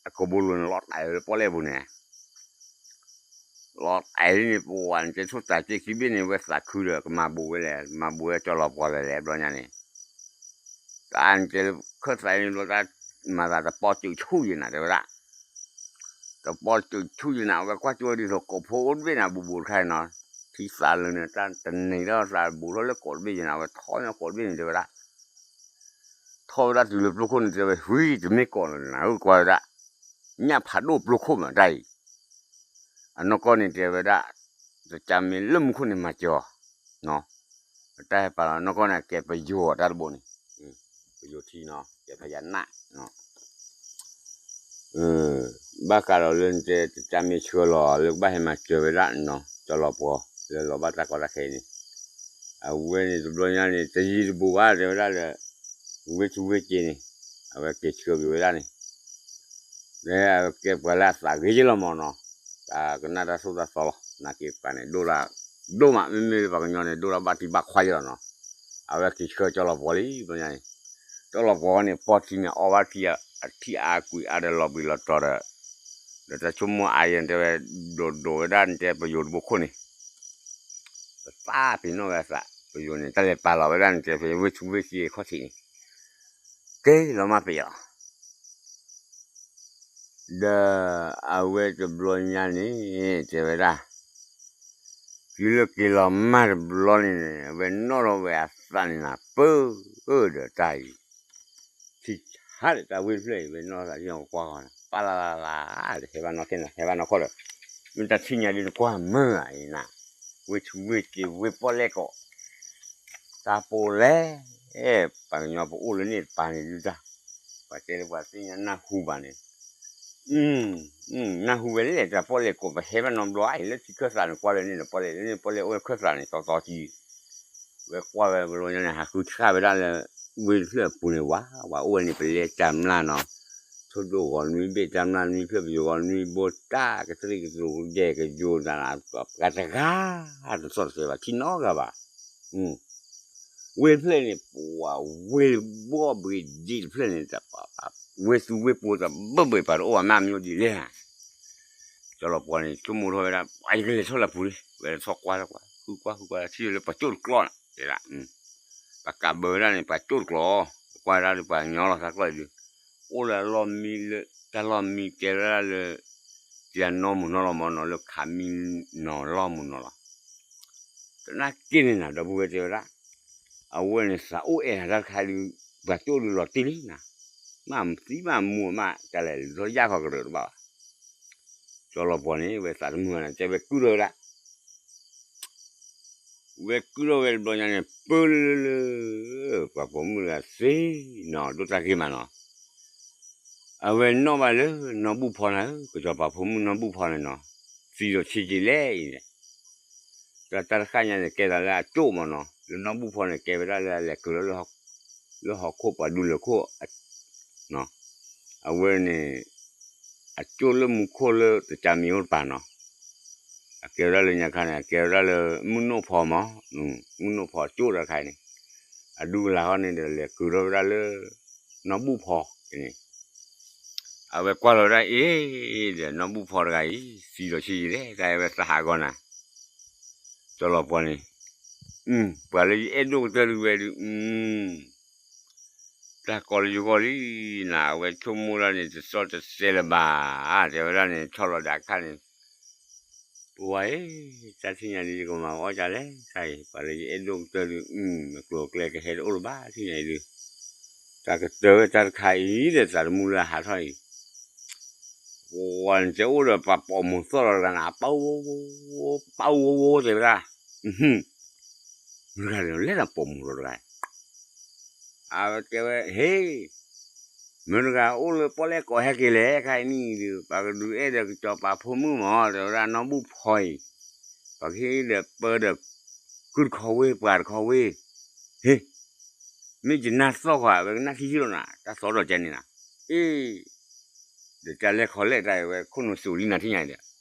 အကဘိလိၤန့ၣ် လီၤတဲာ်လၢပီၣ်လဲၣ်ပူၤန့ၣ်, လီၤတဲာ်လံန့ၣ် ပဝဲန့ၣ် တဲထိၣ်တၤက့ခံဘ့ၣ်န့ၣ် ဝဲသးခုဒီး ကမၤဘူးဝဲလဲၣ် မၤဘူးဝဲ ကၠီလီၤပှီၤလဲၣ်ဘျီညါန့ၣ်, တၢ်န့ၣ်တဲလၢခၢၣ်သးန့ၣ်ဘျီတၢ် မၤသးတပီၢ်စုးဆူၣ်ယ့နၤ တဲဝဲဒၣ် တပီၢ်စုးဆူၣ်ယ့နၤ အဝဲကွၢ်ကၠိဒ်သိးကိးဖိအိၣ်တဘ့ၣ်န့ၣ် ဘူးဘူးတခါအံၤနီၤ, ထံသးလၢန့ၣ် တၢ်တန့ၢ်ထီၣ်သးဘူးထီၣ်လၢကိးတဘ့ၣ်ယ့နၤ အဝဲထီၣ်ညီကိးတဘ့ၣ်န့ၣ် တဲဝဲဒၣ် ထီၣ်ဝဲဒၣ်တုၤလၢပျိခိၣ်န့ၣ် တဲဝဲ ဝံၤတမ့ၢ်ကိးလၢနၤဧၢ ကွၢ်ဝဲဒၣ်, ညၣ်ဖးဒိၣ်ပျိခိၣ်မးတၢ်အံၤ, အနီၢ်ကီၢ်န့ၣ်တဲဝဲဒၣ်, တကးမ့ၢ်လၢမူခိၣ်န့ၣ်မၤစၢၤအီၤ, တၢ်ဟဲပာ်လီၤ အနီၢ်ကီၢ်န့ၣ် အကဲပယိၤတၢ်တဘိန့ၣ်, ပယိၤထံနီၤ ကဲဖယၤနၣ် ဘၣ်ဃးဒီးလၢနတဲ တကးမ့ၢ်ဆှၢလီၤ လၢကဘၣ်ဟဲမၤစၢၤဝဲဒၣ်နီၤ ကၠီလီၤပှီၤ လၢလီၤဘၣ်တၢ်ကီတၢ်ခဲအံၤန့ၣ်, အဝဲန့ၣ်တဘျီညါန့ၣ် တယံၤတဘူးဘၣ် တဲဝဲဒၣ်လၢ ဝ့ၢ်ထူဝ့ၢ်က့န့ၣ် အဝဲက့ၤဆှၢက့ၤဝဲဒၣ်န့ၣ်, လၢအကဲပှၤလၢအသးဂ့ၤယလီၤမးနီၤ, တၢ်ကနၣ်တၢ်သိၣ်တၢ်သီလီၤ နာ်က့ပှၤန့ၣ် ဒိၣ်ဒၣ် ဒိၣ်မး မ့မ့ၢ်ပှၤကညီန့ၣ် ဒိၣ်ဒၣ်ဘၣ်တံၢ်ဘၣ်ခွါယလီၤနီၤ, အဝဲက့ၤဆှၢကၠီလီၤပှီၤလံ ဘျီညါန့ၣ်, ကၠီလီၤပှီၤန့ၣ် ပီၢ်ထံန့ၣ် အီဘၣ်ထံ အထံအါကွံာ်အါဒီးလီၤဘှံးလီၤတီၤဒီး, ဒီးတၢ်ဆိကမိၣ်အါယဲၢ်တဲဝဲ, ဒိးဒိးဝဲဒၣ်နတဲပယိၤတဘိခိၣ်န့ၣ် ပသးပ့ၤနီၣ်ဝဲအသး ပယိၤန့ၣ် တၢ်လဲၤပာ်လီၤဝဲဒၣ်န့ၣ် တဲဖဲဝ့ၢ်ထူဝ့ၢ်က့အခီၣ်ထံးန့ၣ်, က့ၤလီၤမၢ်ပယီၤ ဒီးအဝဲတဘျီညါန့ၣ် တဲဝဲဒၣ်, တုၤလၢက့ၤလီၤမၢ်တဘျီန့ၣ် အဝဲနီၣ်ထီၣ်ဝဲအသးန့ၣ်နၤ ပၢၢ်ဒီးတၢ်အံၤ ထံဆါဒီးတၢ်ဝ့ၢ်တဖျၢၣ်အံၤ ဝဲနီၣ်သးထံၣ်ကကွၢ်ဃီန့ၣ် ပၢ်လၢ်လၢ်လၢ် တဟဲဘၣ်နီၣ်ခဲန့ၣ် ဟဲဘၣ်နီၣ်ခီဒီး မ့ၢ်တၢ်ထံၣ်ညါဒ်နကွၢ်မၢ်အံၤနၤ, ဝ့ၢ်ထူဝ့ၢ်က့ၤဝ့ၢ်ပီၣ်လဲၣ်ကီး တၢ်ပီၣ်လဲၣ်, ပှၤကညီပအိၣ်လၢန့ၣ်တပၤန့ၣ်ဒုတၢ်, ပှၤတဲလၢပှၤသ့ၣ်ညါနၢ်ဟူဘၣ်န့ၣ် နၢ်ဟူဝဲလဲၣ် တၢ်ပီၣ်လဲၣ်ကီး ပဟဲဘၣ်နီတဘျီအံၤ လၢထံခၢၣ်သးန့ၣ် ကွၢ်လၢန့ၣ်ဒီးပီၣ်လဲၣ် လၢန့ၣ်ပီၣ်လဲၣ်အိၣ်လၢခၢၣ်သးန့ၣ် တီတီကံ, ဝဲကွၢ်ဝဲဘျီညါန့ၣ် ဟးဃုဆၣ်ဝဲဒၣ်လၢ ဝ့ၢ်တဖျၢၣ်အပူၤန့ၣ် ဝၤ ဝၤအိၣ်ဝဲန့ၣ် ပလဲတၢ်မျၢ်နီၤ, ထိၣ်ဒိၣ်ဂီၤနွံဘ့ၣ် တၢ်မျၢ်နွံဖျၢၣ် ပယိၤဂီၤနွံဘိ တၢ်ကတြံၣ်ကတြူၢ်ကယဲၢ်ကယိၤတၢ် ပှၤတဂၤ တသီၣ်တသဲဘၣ် ထံၣ်နီတဂၤဘၣ် ဝ့ၢ်တဖျၢၣ်န့ၣ် ပှၤဝ့ၢ်ဘီၣ်ဘှံးဒံးတဖျၢၣ်န့ၣ် ဝ့ၢ်သူဝ့ၢ်ပူၤ တၢ်ဘၢဘှံးပာ်တအိၣ်ဘၣ် မ့ၢ်မ့ၢ်အိၣ်ဒ်လဲၣ်ဧါ, ကၠီလီၤပှီၤန့ၣ် ဆိကမိၣ်ထီၣ်ဝဲဒၣ် ပှၤယကလဲၤထီၣ်လၢပူၤလံ ဝဲထီၣ်ကွၢ်ထီၣ်ကွၢ် ဃုကွၢ်ဃုကွၢ် ထံၣ်လၢပှၤကၠိၣ်တကျီၢ်န့ၣ် တဲဒၣ် ပှၤကးဘၢဝဲဒၣ်န့ၣ် ပှၤကၠိၣ်တကျီၢ် ကွၢ်ဝဲဒၣ်လၢပှၤကညီလီၤ တၢ်ကျီၢ်အံၤဒုး အိၣ်လၢအလီၢ်မံလၢ တၢ်လီၢ်မံတဲဝဲဒၣ်လၢ တၢ်နီၢ်မုၢ်နီၢ်လီၤမၢ်နီၤ လၢခးမံနီၤလီၢ်မုၢ်နီၤလီၤ တနာ်က့န့ၣ်နၤ ဒီပုၢ်ဝဲၢ်တဲဝဲဒၣ် အဝဲန့ၣ်သးအိၣ်အဲၣ်နၤတၢ်တခါဒုး ပှၤကၠိၣ်ဒုးလီၤတံၢ်လံနၤ မ့ၢ်သံမ့ၢ်မူမ့ၢ် တၢ်လဲၤလၢယၢ်ခီကရၢတဘၣ်ဘၣ် ကၠီလီၤပှီၤန့ၣ် ဝဲသးတမုာ်ဘၣ်န့ၣ် တဲဝဲကုၢ်ထီၣ်ဝဲဒၣ် ဝဲကုၢ်ထီၣ်ဝဲတဘျီညါန့ၣ် ပၢလၢလၢလၢ ပှၤပိာ်မုၣ်တဂၤသ့နီၤ ဒိၣ်တၢ်ဂ့ၤမးနီၤ အဝဲနီၣ်ဘၣ်လၢနီၢ်ဘူၣ်ဖီနၤဧၢ ကစီၤပၤဖိမုၣ်နီၢ်ဘူၣ်ဖီန့ၣ်နီၤ သံဒီးဆံးက့ၤလဲၣ်အံၤန့ၣ် တၢ်တၢ်တဃၣ်ညါန့ၣ် ကဲသးလၢအကၠိၣ်မးနီၤ လၢနီၢ်ဘူၣ်ဖီန့ၣ် ကဲဝဲဒၣ်လၢအလဲၤကုၤလီၤလၢ လၢဟီၣ်ခိၣ်ပှၤဒူလၢာ်ခိၣ် အဝဲန့ၣ် အကၠိၣ်လၢမူခိၣ်လၢတကးမံၤအိၣ်တပၤနီၤ, အကဲဝဲဒၣ်လၢညါခါန့ၣ် အကဲဝဲဒၣ်လၢမုၢ်နိၣ်ဖီမး, မုၢ်နိၣ်ဖီကၠိၣ်တခါအံၤန့ၣ်, အဒူကလာ်ဃီန့ၣ်ဒီး လဲၤကုၤထီၣ်ဝဲဒၣ်လၢ နီၢ်ဘူၣ်ဖီန့ၣ်, အဝဲကွၢ်လီၤဝဲဒၣ်အ့ၣ်ဒီး နီၢ်ဘူၣ်ဖီတဂၤအံၤ သံလီၤဆံးယံာ်လဲၣ်, တၢ်အဝဲသးဟးဂီၤနၤ ကၠီလီၤပှီၤန့ၣ်, ပှၤလၢယအဲၣ်ဒိၣ်ကတၢၢ်တဝဲဒုး, တၢ်ကိးလၢယဂီၢ်လံနၤ, အဝဲဆိကမိၣ်ဒၣ်န့ၣ် တစီတဆဲးလၢၤဘၣ်, တဲဝဲဒၣ်န့ၣ် ဆီၣ်လီၤဒၣ်အခါန့ၣ်, ပဝဲအံၤ တၢ်ထံၣ်ညါဒ်ယကမၤအီၣ်ကလဲၣ်, တၢ်အံၤ ပှၤလၢယအဲၣ်ဒိၣ်ကတၢၢ်ဒုး, မ့ၢ်ကျိၤကျဲကဟဲတအိၣ်လၢၤဘၣ် ထံၣ်ညါအံၤဒုး, တၢ်ကတၢၢ်ဝဲတၢ်တခါအံၤဒီး သးတမုာ်လၢအဟးထီၣ်အံၤ ပှၤန့ၣ်တဲအိၣ်ဒီးပှၤပိာ်မိၢ်သီၣ်လီၤတဂၤန့ၣ်, ပၢ်, ပၢ်အိၣ်အိၣ်တဲဝဲဒၣ်, မတၤတဂၤလဲၣ် လဲၤတၢ်ပိာ်မိၢ်လီၤတဂၤ, အဝဲတဲဝဲ ဟ့ၣ်, မတၤတဂၤအိၣ်လၢပီၣ်လဲၣ်ကိးဟဲက့ၤလဲၣ်, ခါအံၤန့ၣ်ဒီး ပှၤကဒုးအဲၣ်ဒီးကစီၤပၤဖိမုၣ်မး တဲဝဲဒၣ်နီၢ်ဘူၣ်ဖီအံၤ, ပှၤကဟ့ၣ်ဒီးပၢဒီး ကုၢ်တခီဝ့ ပှၤတခီဝ့, ဟ့ၣ် မ့ၢ်ယနၢ်သီၣ်ဃီ အဝဲကနၣ်ထံထံလီၤနၤ, တၢ်သီၣ်ဒီးကဲန့ၣ်နၤ, အ့ၣ်, ဒီးတၢ်လဲၤခီလဲၣ်တၢ်အံၤဝဲခိၣ်နူာ်စိၤလံနၤထံၣ်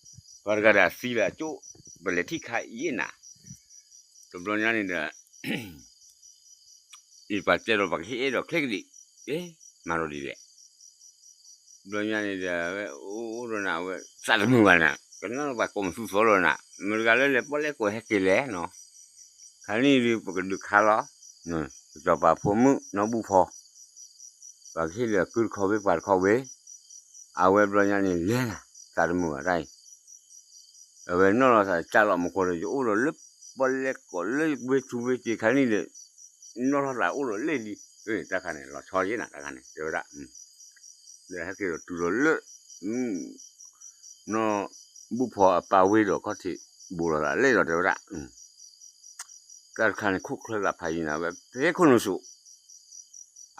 ညါအံၤဒီး, ပှၤတဂၤဒီးအသံလၢအကၠိၣ်, ပလဲၤထံၣ်ခါအံၤနၤ, တဘျီညါန့ၣ်ဒီး အံၤပှၤတဲဒီးပှၤကဟ့ၣ်အဲၣ်ဒိးချ့ကဒံး, အ့ၣ်, မၤဒီးဒ်လဲၣ် ဘျီညါန့ၣ်ဒီး အဝဲအိၣ်ဒီးနၤ အဝဲသးတမုာ်ဘၣ်နၤ, ကနၣ်ပှၤကိးမသူသီလီၤနၤ, မတၤတဂၤလၢလဲၤပီၣ်လဲၣ်ကိးဟဲက့ၤလဲၣ်နီၤ, ခါန့ၣ်ဒုးပကဒုးခါလီၤ, ကစီၤပၤဖိမုၣ်နီၢ်ဘူၣ်ဖီ, ပှၤကဟ့ၣ်ဒီးကုၢ်တခီဝ့ ပှၤတခီဝ့, အဝဲဘျီညါန့ၣ်လဲၤနၤ, သးတမုာ်ဘၣ်တၢ်အံၤ အဝဲနီၢ်လီၤသးတၢ်လီၤမူခိၣ်ဒီး ယအိၣ်ဒီးလၢပီၣ်လဲၣ်ကိးလၢဝ့ၢ်ထူဝ့ၢ်က့ၤခါန့ၣ်ဒီး, နီၢ်လီၤသးအိၣ်ဒီးလၢလံ, တၢ်ခါန့ၣ် လီၤဆီယ့ၣ်နၤ တၢ်ခါန့ၣ် တဲဝဲဒၣ်, ဒီးဟဲက့ၤဒီးတုၤဒီးလၢ နီၢ်ဘူၣ်ဖီအပၢ်ဝ့ၢ်ဒီးခီၣ်ထံး ဘူးလီၤသးလဲၣ်ဒီးတဲဝဲဒၣ်, တၢ်တခါန့ၣ် ခိၣ်ချၢသးဖးယံၤနၤ ဝဲဖဲခိၣ်နူာ်စိၤ,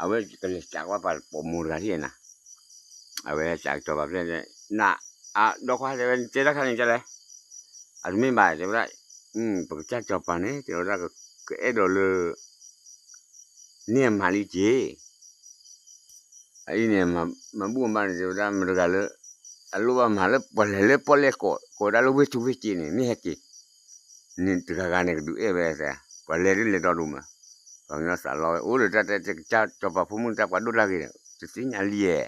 အဝဲကလဲၤစးကွၢ်ပှၤပိာ်မိၢ်တဂၤထံၣ်နၤ, အဝဲစးကစီၤပၤဖျဲၣ်န့ၣ် နၤ, အဒီခွါတဲဝဲ တဲတၢ်ခါန့ၣ်ကလဲၣ်, အတမ့ၢ်ဘၣ်တဲဝဲဒၣ်, ပကစၢ်စီၤပၤန့ၣ် တဲဝဲဒၣ် ကအဲၣ်ဒိးလၢ န့ၢ်အမၤလံက့ၤ အအံၤန့ၣ် မၤဘူၣ်မၤဘါန့ၣ် တဲဝဲဒၣ် မတၤတဂၤလၢ အလိၣ်ဘၣ်မၤလၢပှၤလဲၤလၢပီၣ်လဲၣ်ကိး ကိးဝဲဒၣ်လၢဝ့ၢ်ထူဝ့ၢ်က့န့ၣ် မ့ၢ်ဟဲက့ၤ, န့ၣ်တဂၤဂၤန့ၣ် ကဒုးအဲၣ်ဝဲသဲ, ပှၤလဲၤဒ်လဲၤဒီဒိၣ်မး, ပှၤကညီသးလီဝဲ အိၣ်ဒီးတၢ်တဲတဲကစၢ်စီၤပၤဖိမုၣ်တၢ်ပှၤဒိၣ်တၢ်ဂ့ၤဒီး တသ့ၣ်ညါလံဧါ,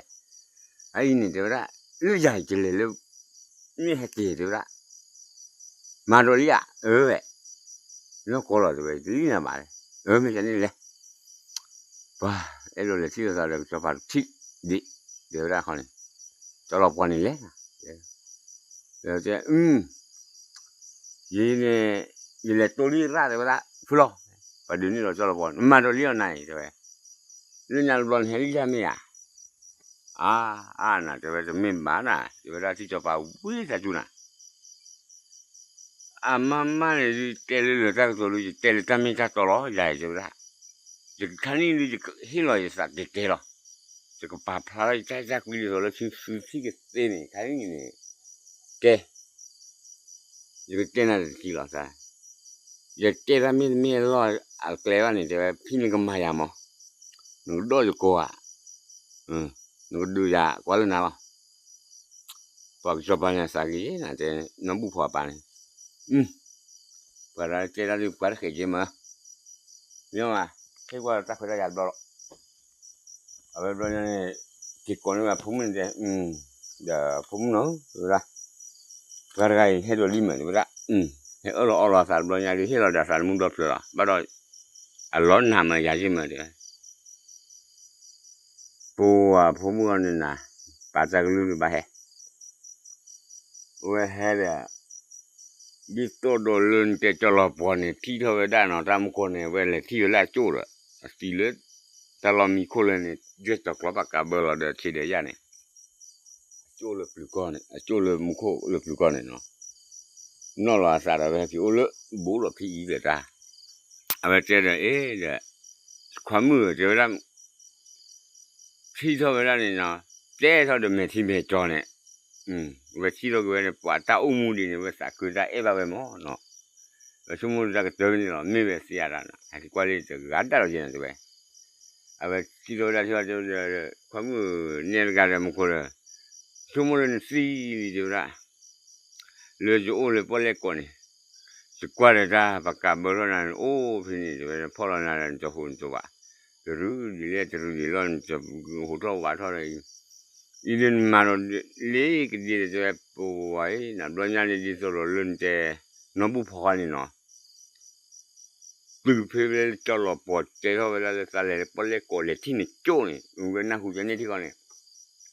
အအံၤန့ၣ် တဲဝဲဒၣ် လၢယၤအံၤကလဲၤလၢ မ့ၢ်ဟဲက့ၤတဲဝဲဒၣ် မၤဒိးလံဧါ, အၢဝဲ, လၢကိးလီၤတဲဝဲ တလံၣ်နၤဘၣ်လဲၣ်, အၢ မ့ၢ်ကန့ၣ်လဲၣ်, ပှၤအဲၣ်ဒိးလဲၤထံၣ်လိာ်သးဒီးကစီၤပၤတထံၣ်ဒံး, တဲဝဲဒၣ်ခီန့ၣ်, ကၠီလီၤပှီၢ်န့ၣ်လဲၣ်, တဲ, ယန့ၣ် ယလဲၤတိလံရၣ်တဲဝဲဒၣ် ဖုလီၤ, ပှၤဒုးန့ၢ်လီၤကၠီလီၤပှီၢ် နမၤဒိးလံအီၤနၤအံၤတဲဝဲ, လၢညါတဘျီနဟဲလံယၤမ့ၢ်ဧါ, အါ, အါနၤတဲဝဲ တမ့ၢ်ဘၣ်နၤ တဲဝဲဒၣ် ထံၣ်ကၠီပၤဝံသးစူၤနၤ အမၤမၤန့ၣ်ဒုး တဲလၢလၢတၢ်ကတိၤဒုး ယတဲလၢတၢ်မ့ၢ်တၢ်တီလီၤ ယၤအံၤတဲဝဲဒၣ်, ယကခါန့ၣ်ဒုး ယကဟ့ၣ်လီၤယသးကဲကဲလီၤ, ယကပာ်ဖျါထီၣ်ယတၢ်အဲၣ်တၢ်ကွံလံသိးလၢသုသံကသ့န့ၣ် ခါန့ၣ်န့ၣ်, ကဲ ယကတဲနၤတထံၣ်လီၤသး, ယတဲတၢ်မ့တမ့ၢ်အလီၢ်အကျဲဘၣ်န့ၣ် တဲဝဲ ဖံနကမၤယၤမး, နကဒီးယကိးဧါ, နကဒုးယၤကွၢ်လၢနၤလီၤ, ပှၤကစီၤပၤန့ၣ်သးက့ၤနၤတဲ နီၢ်ဘူၣ်ဖီအပၢ်န့ၣ်, ပှၤတၢ်တဲတၢ်ဒုးပှၤတဃဲးက့ၤမး, မ့ၢ်ဘၣ်, ဟ့ၣ်ကွၢ်တၢ်ခွဲးတၢ်ယာ်တဘျီလီၤ အဝဲဘျီညါန့ၣ် က့ၤကိးန့ၢ်ဘၣ်ဖိမုၣ်န့ၣ်တဲ, ဒီးဖိမုၣ်နီၤ တဲဝဲဒၣ်, ပှၤတဂၤအံၤဟဲဒိးလံမး တဲဝဲဒၣ်, ဟဲအၢၣ်လီၤအီလီၤအသးတဘျီညါဒုး ဟ့ၣ်လီၤဒီးအသးတမူဒီဖျၢၣ်လီၤ, ဘၣ်ဒီး အလီၤနၤမးယၤယ့ၢ်မး တဲဝဲ, ပှၤဖိမုၣ်အီၤန့ၣ်နၤ, ပာ်တၢ်ကလုၢ်ကဘၣ်ဟဲ ဝဲဟဲဒီး ဒ်သိးဒီးလၢနတဲကၠီလီၤပှီၢ်န့ၣ် ထံၣ်ထီၣ်ဝဲဒၣ်နီၤ တၢ်မူကီၢ်န့ၣ် ဝဲလဲၤထံၣ်ဝဲလၢအကၠိၣ်ဒီး အသံလၢ တၢ်လီၢ်မံခိၣ်လၢန့ၣ် ယဲၢ်ကၠီၤကျီပာ်ကးဘၢလီၤဒီးထံးဒီးယၣ်န့ၣ် အကၠိၣ်လၢပျုၤကီၢ်န့ၣ် အကၠိၣ်လၢမူခိၣ်လၢပျုၤကီၢ်န့ၣ်နီၤ နီၢ်လီၤအသးဒီးဝဲဟဲက့ၤအိၣ်လၢ ဘူးလီၤဖံအံၤဒီးတၢ် အဝဲတဲဒီး အ့ ဒီး ခွါမုၣ်တဲဝဲဒၣ် ထံၣ်ထီၣ်ဝဲဒၣ်န့ၣ်နီၤ တဲထီၣ်ဒီးမဲာ်ထံမဲာ်ကၠီၤန့ၣ် ဝဲထံၣ်ထီၣ်က့ၤဝဲန့ၣ် ပှၤတၢ်အိၣ်မူဒ်န့ၣ် ဝဲသးခုတၢ်အဲၣ်ဘၣ်ဝဲမးနီၤ ဝဲဆိကမိၣ်တၢ်ကတၢၢ်န့ၣ်လီၤ မ့ၢ်ဝဲသ့ၣ်အတၢ်န့ၣ် ဟဲက့ၤကွၢ်လၢတဂၤဒၣ်လီၤယဲၢ်န့ၣ်တဲဝဲ အဝဲထံၣ်ထီၣ်ဝဲဒၣ်ထံၣ်ဝဲတဲဝဲ ခွါမုၣ်နဲတဂၤဒီးမူခိၣ်ဒီး ဆိကမိၣ်လၢနသံလံ တဲဝဲဒၣ်, လၢယအိၣ်လၢပီၣ်လဲၣ်ကီးန့ၣ်, ယကွၢ်ဒီးတၢ်ပကးဘၢထီၣ်နၤန့ၣ် အိၣ်ဖဲန့ၣ် တဲဝဲ ဖီၣ်လီၤနၤဒီးနတဟူးနတဝး, တရူးဒ်လဲၣ်တရူးဒ်လဲၣ် နတဟူးထီၣ်ဝးထီၣ်ဒီးအံၤ, အံၤဒ်နမၤဒီးလ့ကဒ့ဒီး တဲဝဲ ပဝဲအံၤ နဘျီညါန့ၣ် ဒ်သိးဒီးလၢနတဲ နီၢ်ဘူၣ်ဖီဃီန့ၣ်နီၤ တုၤဖဲဝဲလၢကၠီလီၤပှီၤတဲထီၣ်ဝဲဒၣ်လၢသးလဲၤလၢပီၣ်လဲၣ်ကီးလဲၤထံၣ်နကၠိၣ်န့ၣ် ဝဲနၢ်ဟူကန့ၢ်ထံဃီန့ၣ်,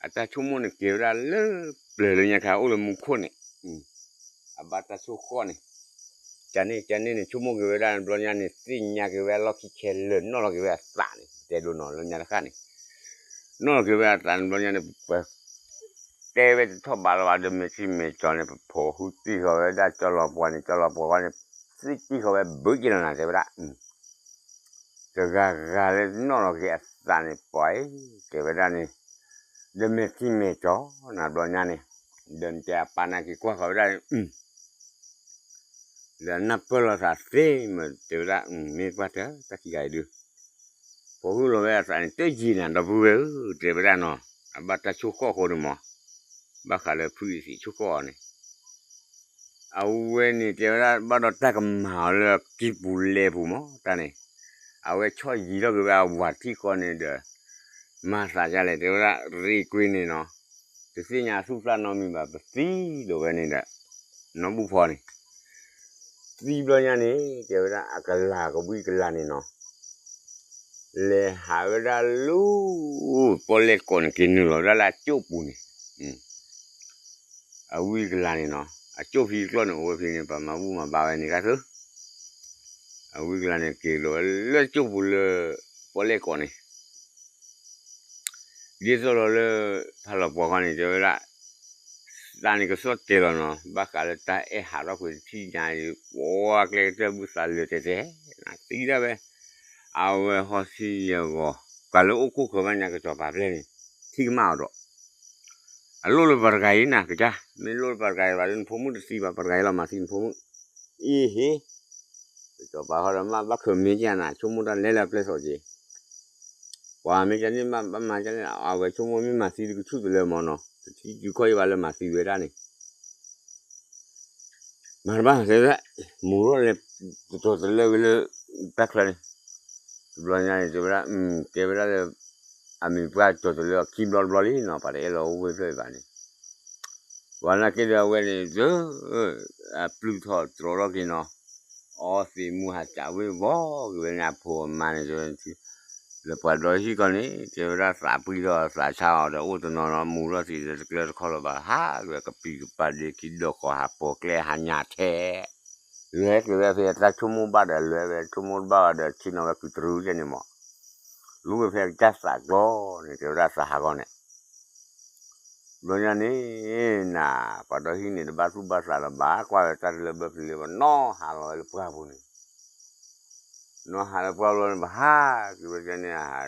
အတၢ်ဆိကမိၣ်န့ၣ်က့ၤဝဲဒၣ်လၢပျၢၤလၢညါခါအိၣ်လၢမူခိၣ်န့ၣ်, အဘၣ်တၢ်ဆိၣ်ဃီၣ်န့ၣ်, ကန့ၣ် ကန့ၣ်န့ၣ် ဆိကမိၣ်က့ၤဝဲဒၣ် ဘျီညါန့ၣ် သ့ၣ်ညါက့ၤဝဲအလီၢ်ခံခဲလၢာ် နီၣ်လီၤက့ၤဝဲအသးန့ၣ် တဲဒိနီၤလၢညါတဃၣ်န့ၣ်, နီၣ်လီၤက့ၤဝဲအသးန့ၣ် ဘျီညါန့ၣ် ပ တဲဝဲတထီၣ်ဘးလီၤဘၣ်ဒီး မဲာ်ထံမဲာ်ကၠီၤန့ၣ် ပဖိးဃုသံဃီၤဝဲဒၣ်ကၠီလီၤပှီၤန့ၣ် ကၠီလီၤပှီၤဃီန့ၣ် သံသံဃီၤဝဲဘုးက့ၤလီၤနၤ တဲဝဲဒၣ်, တဂၤဂၤလၢနီၣ်လီၤက့ၤအသးန့ၣ် ပှၤအံၤ တဲဝဲဒၣ်န့ၣ်, ဒီးမဲာ်ထံမဲာ်ကၠီၤ နၤဘျီညါန့ၣ်, ဒီးနတဲအပၢ်နာ်က့ၤကွၢ်ဃီၤဝဲဒၣ်န့ၣ် ဒီးနၢ်ပၢၢ်လိာ်သးသ့မး တဲဝဲဒၣ်, မ့ၢ်ကွၢ်တၢ်တၢ်ခံဂၤအံၤဒုး, ဖိးဃုလီၤဝဲအသးန့ၣ် တယံာ်နၤ ဒီပုၢ်ဝဲၢ်ဧၢ တဲဝဲဒၣ်နီၤ, အဘၣ်တၢ်ဆိၣ်ဃီၣ်ဃိန့ၣ်မး, ဘၣ်ဃးလၢဖုအံၤသ့ၣ်ဆိၣ်ဃီၣ်အီၤန့ၣ်, အဝဲန့ၣ်တဲဝဲဒၣ် ဘၣ်ဒီးတၢ်ကမၤအီၤလၢအကံၢ်ပူၤလဲပူၤမး တၢ်န့ၣ်, အဝဲဆီၣ်ယံၤထီၣ်က့ၤဝဲအဝၤထံၣ်ဃီန့ၣ်ဒီး မၤသးဒ်လဲၣ် တဲဝဲဒၣ် ရ့ကွ့န့ၣ်နီၤ, တသ့ၣ်ညါအသူၣ်သၣ်နီတမံၤဘၣ် ပသံဒိးဝဲန့ၣ်ဒီး နီၢ်ဘူၣ်ဖီန့ၣ်, သံဘျီညါန့ၣ် တဲဝဲဒၣ် အကလၤကဝံၣ်ကလၤန့ၣ်နီၤ, လဲၤဟးဝဲဒၣ်လၢ ပီၣ်လဲၣ်ကီးန့ၣ် က့ၤနုာ်လီၤဝဲဒၣ်လၢအကၠိၣ်ပူၤန့ၣ် အဝံၣ်ကလၤန့ၣ်နီၤ, အကၠိၣ်ဖံးကျီၢ်န့ၣ် အိၣ်ဝဲဖဲန့ၣ် ပှၤမၤဘူၣ်မၤဘါဝဲန့ၣ်ကါသၢ, အဝံၣ်ကလၤန့ၣ် က့ၤလီၤဝဲလၢကၠိၣ်ပူၤလၢ ပီၣ်လဲၣ်ကီးန့ၣ်, ဒ်သိးလီၤလၢ ဖးလီၤပှီၤဃီန့ၣ် တဲဝဲဒၣ်, သးန့ၣ်ကစီၣ်တဲလီၤနီၤ, ဘၣ်ဃးလၢတၢ်အဲၣ်ဟးထီၣ်ကွံာ်တထံၣ်ညါအံၤ ပှၤကျဲကတၢၢ်ဘုသးလၢာ်တဲာ်တဲာ်, နသံဒၣ်ဝဲ, အဝဲဟီၣ်ဆံယဲၢ်ဂီၤ, ပှၤလၢအိၣ်ခိၣ်ဃၢၤဘၣ်ညါကစီၤပၤပျဲၢ်န့ၣ် ထံၣ်ကမၣ်အီၤဒီး အလိၣ်လၢပှၤတဂၤအံၤနၤ ကစၢ်, မ့ၢ်လိၣ်လၢပှၤတဂၤအံၤဘၣ်ဒီး နဖိမုၣ်တသံဘၣ်, ပှၤတဂၤအံၤလီၤမၤသံနဖိမုၣ်, အ့ဟ့, ကစီၤပၤဃီဒီး မ့ၢ်ဘၣ်ခၢၣ်မ့ၢ်ကနၤ ဆိကမိၣ်တၢ်လဲၤလၢအပျဲၢ်သိးက့ၤ, ပှၤမ့ၢ်ကန့ၣ် မ့ၢ်ဘၣ်မၤကန့ၣ် အဝဲဆိကမိၣ်မ့ၢ်မၤသံဒီးကဆူၣ်တလၢမၢ်နီၤ, တထံၣ်စုခီၣ်အံၤဘၣ်လၢမၤသံဝဲဒၣ်န့ၣ် မၤတဘၣ်တဲဝဲဒၣ်, မူၤထီၣ်လဲၤ တတီၤတလၢဝဲလၢ တၢ်ချၢန့ၣ်, တဘျီညါန့ၣ် တဲဝဲဒၣ်, တဲဝဲဒၣ်လၢ အမံၤပှၢ်တီၤတလၢအခံဘျီတဘျီလံနီၤ, ပှၤတအဲၣ်လီၤအိၣ်ဝဲဖျၢၣ်အံၤဘၣ်န့ၣ်, ပှၤနာ်က့ဒီးအဝဲန့ၣ် အပျုၢ်ထီၣ်တြီထီၣ်က့ၤနီၤ, အီသံးမူဟးစးဝ့ၢ်ဝီက့ၤဝဲန့ၣ် အဖိအမါန့ၣ် လၢပှၤဒီဟံၣ်ကီၢ်န့ၣ် တဲဝဲဒၣ်သးပှံၢ်ထီၣ်သးဆါအီၤဒီးအိၣ်တနီၤနီၤ မူၤထီၣ်သံးလၢတကျၢၤတခီလၢၤဘၣ် ဟးက့ၤဝဲကပံာ်ကပၤဒ့ခံဒီးဃီၤဟးပိာ်ကျဲဟးညၣ်ထဲ လဲၤက့ၤဝဲဖဲတၢ်ဆိကမိၣ်ဘၣ်ဒီးလဲၤဝဲဆိကမိၣ်တဘၣ်ဘၣ်ဒီးဆ့ၣ်နီၤဝဲကုၤတရူးကဲန့ၣ်မး, လူဝဲဖဲကစၢ်သးကျီန့ၣ် တဲဝဲဒၣ်သးဟးဂီၤန့ၣ် ဘျီညါန့ၣ် နၤ ပှၤဒီဟံၣ်န့ၣ် တဘၣ်သူၣ်ဘၣ်သးလၢၤဘၣ် ကွၢ်ဝဲတၢ်တလၢဘၢဖျၢၣ်လၢၤဘၣ် နီၢ်ဟးလီၤဝဲလၢပှၢ်ပူၤန့ၣ်, နီၢ်ဟးလၢပှၢ်ပူၤန့ၣ် ပဟးက့ၤဝဲကဲန့ၣ် ဟး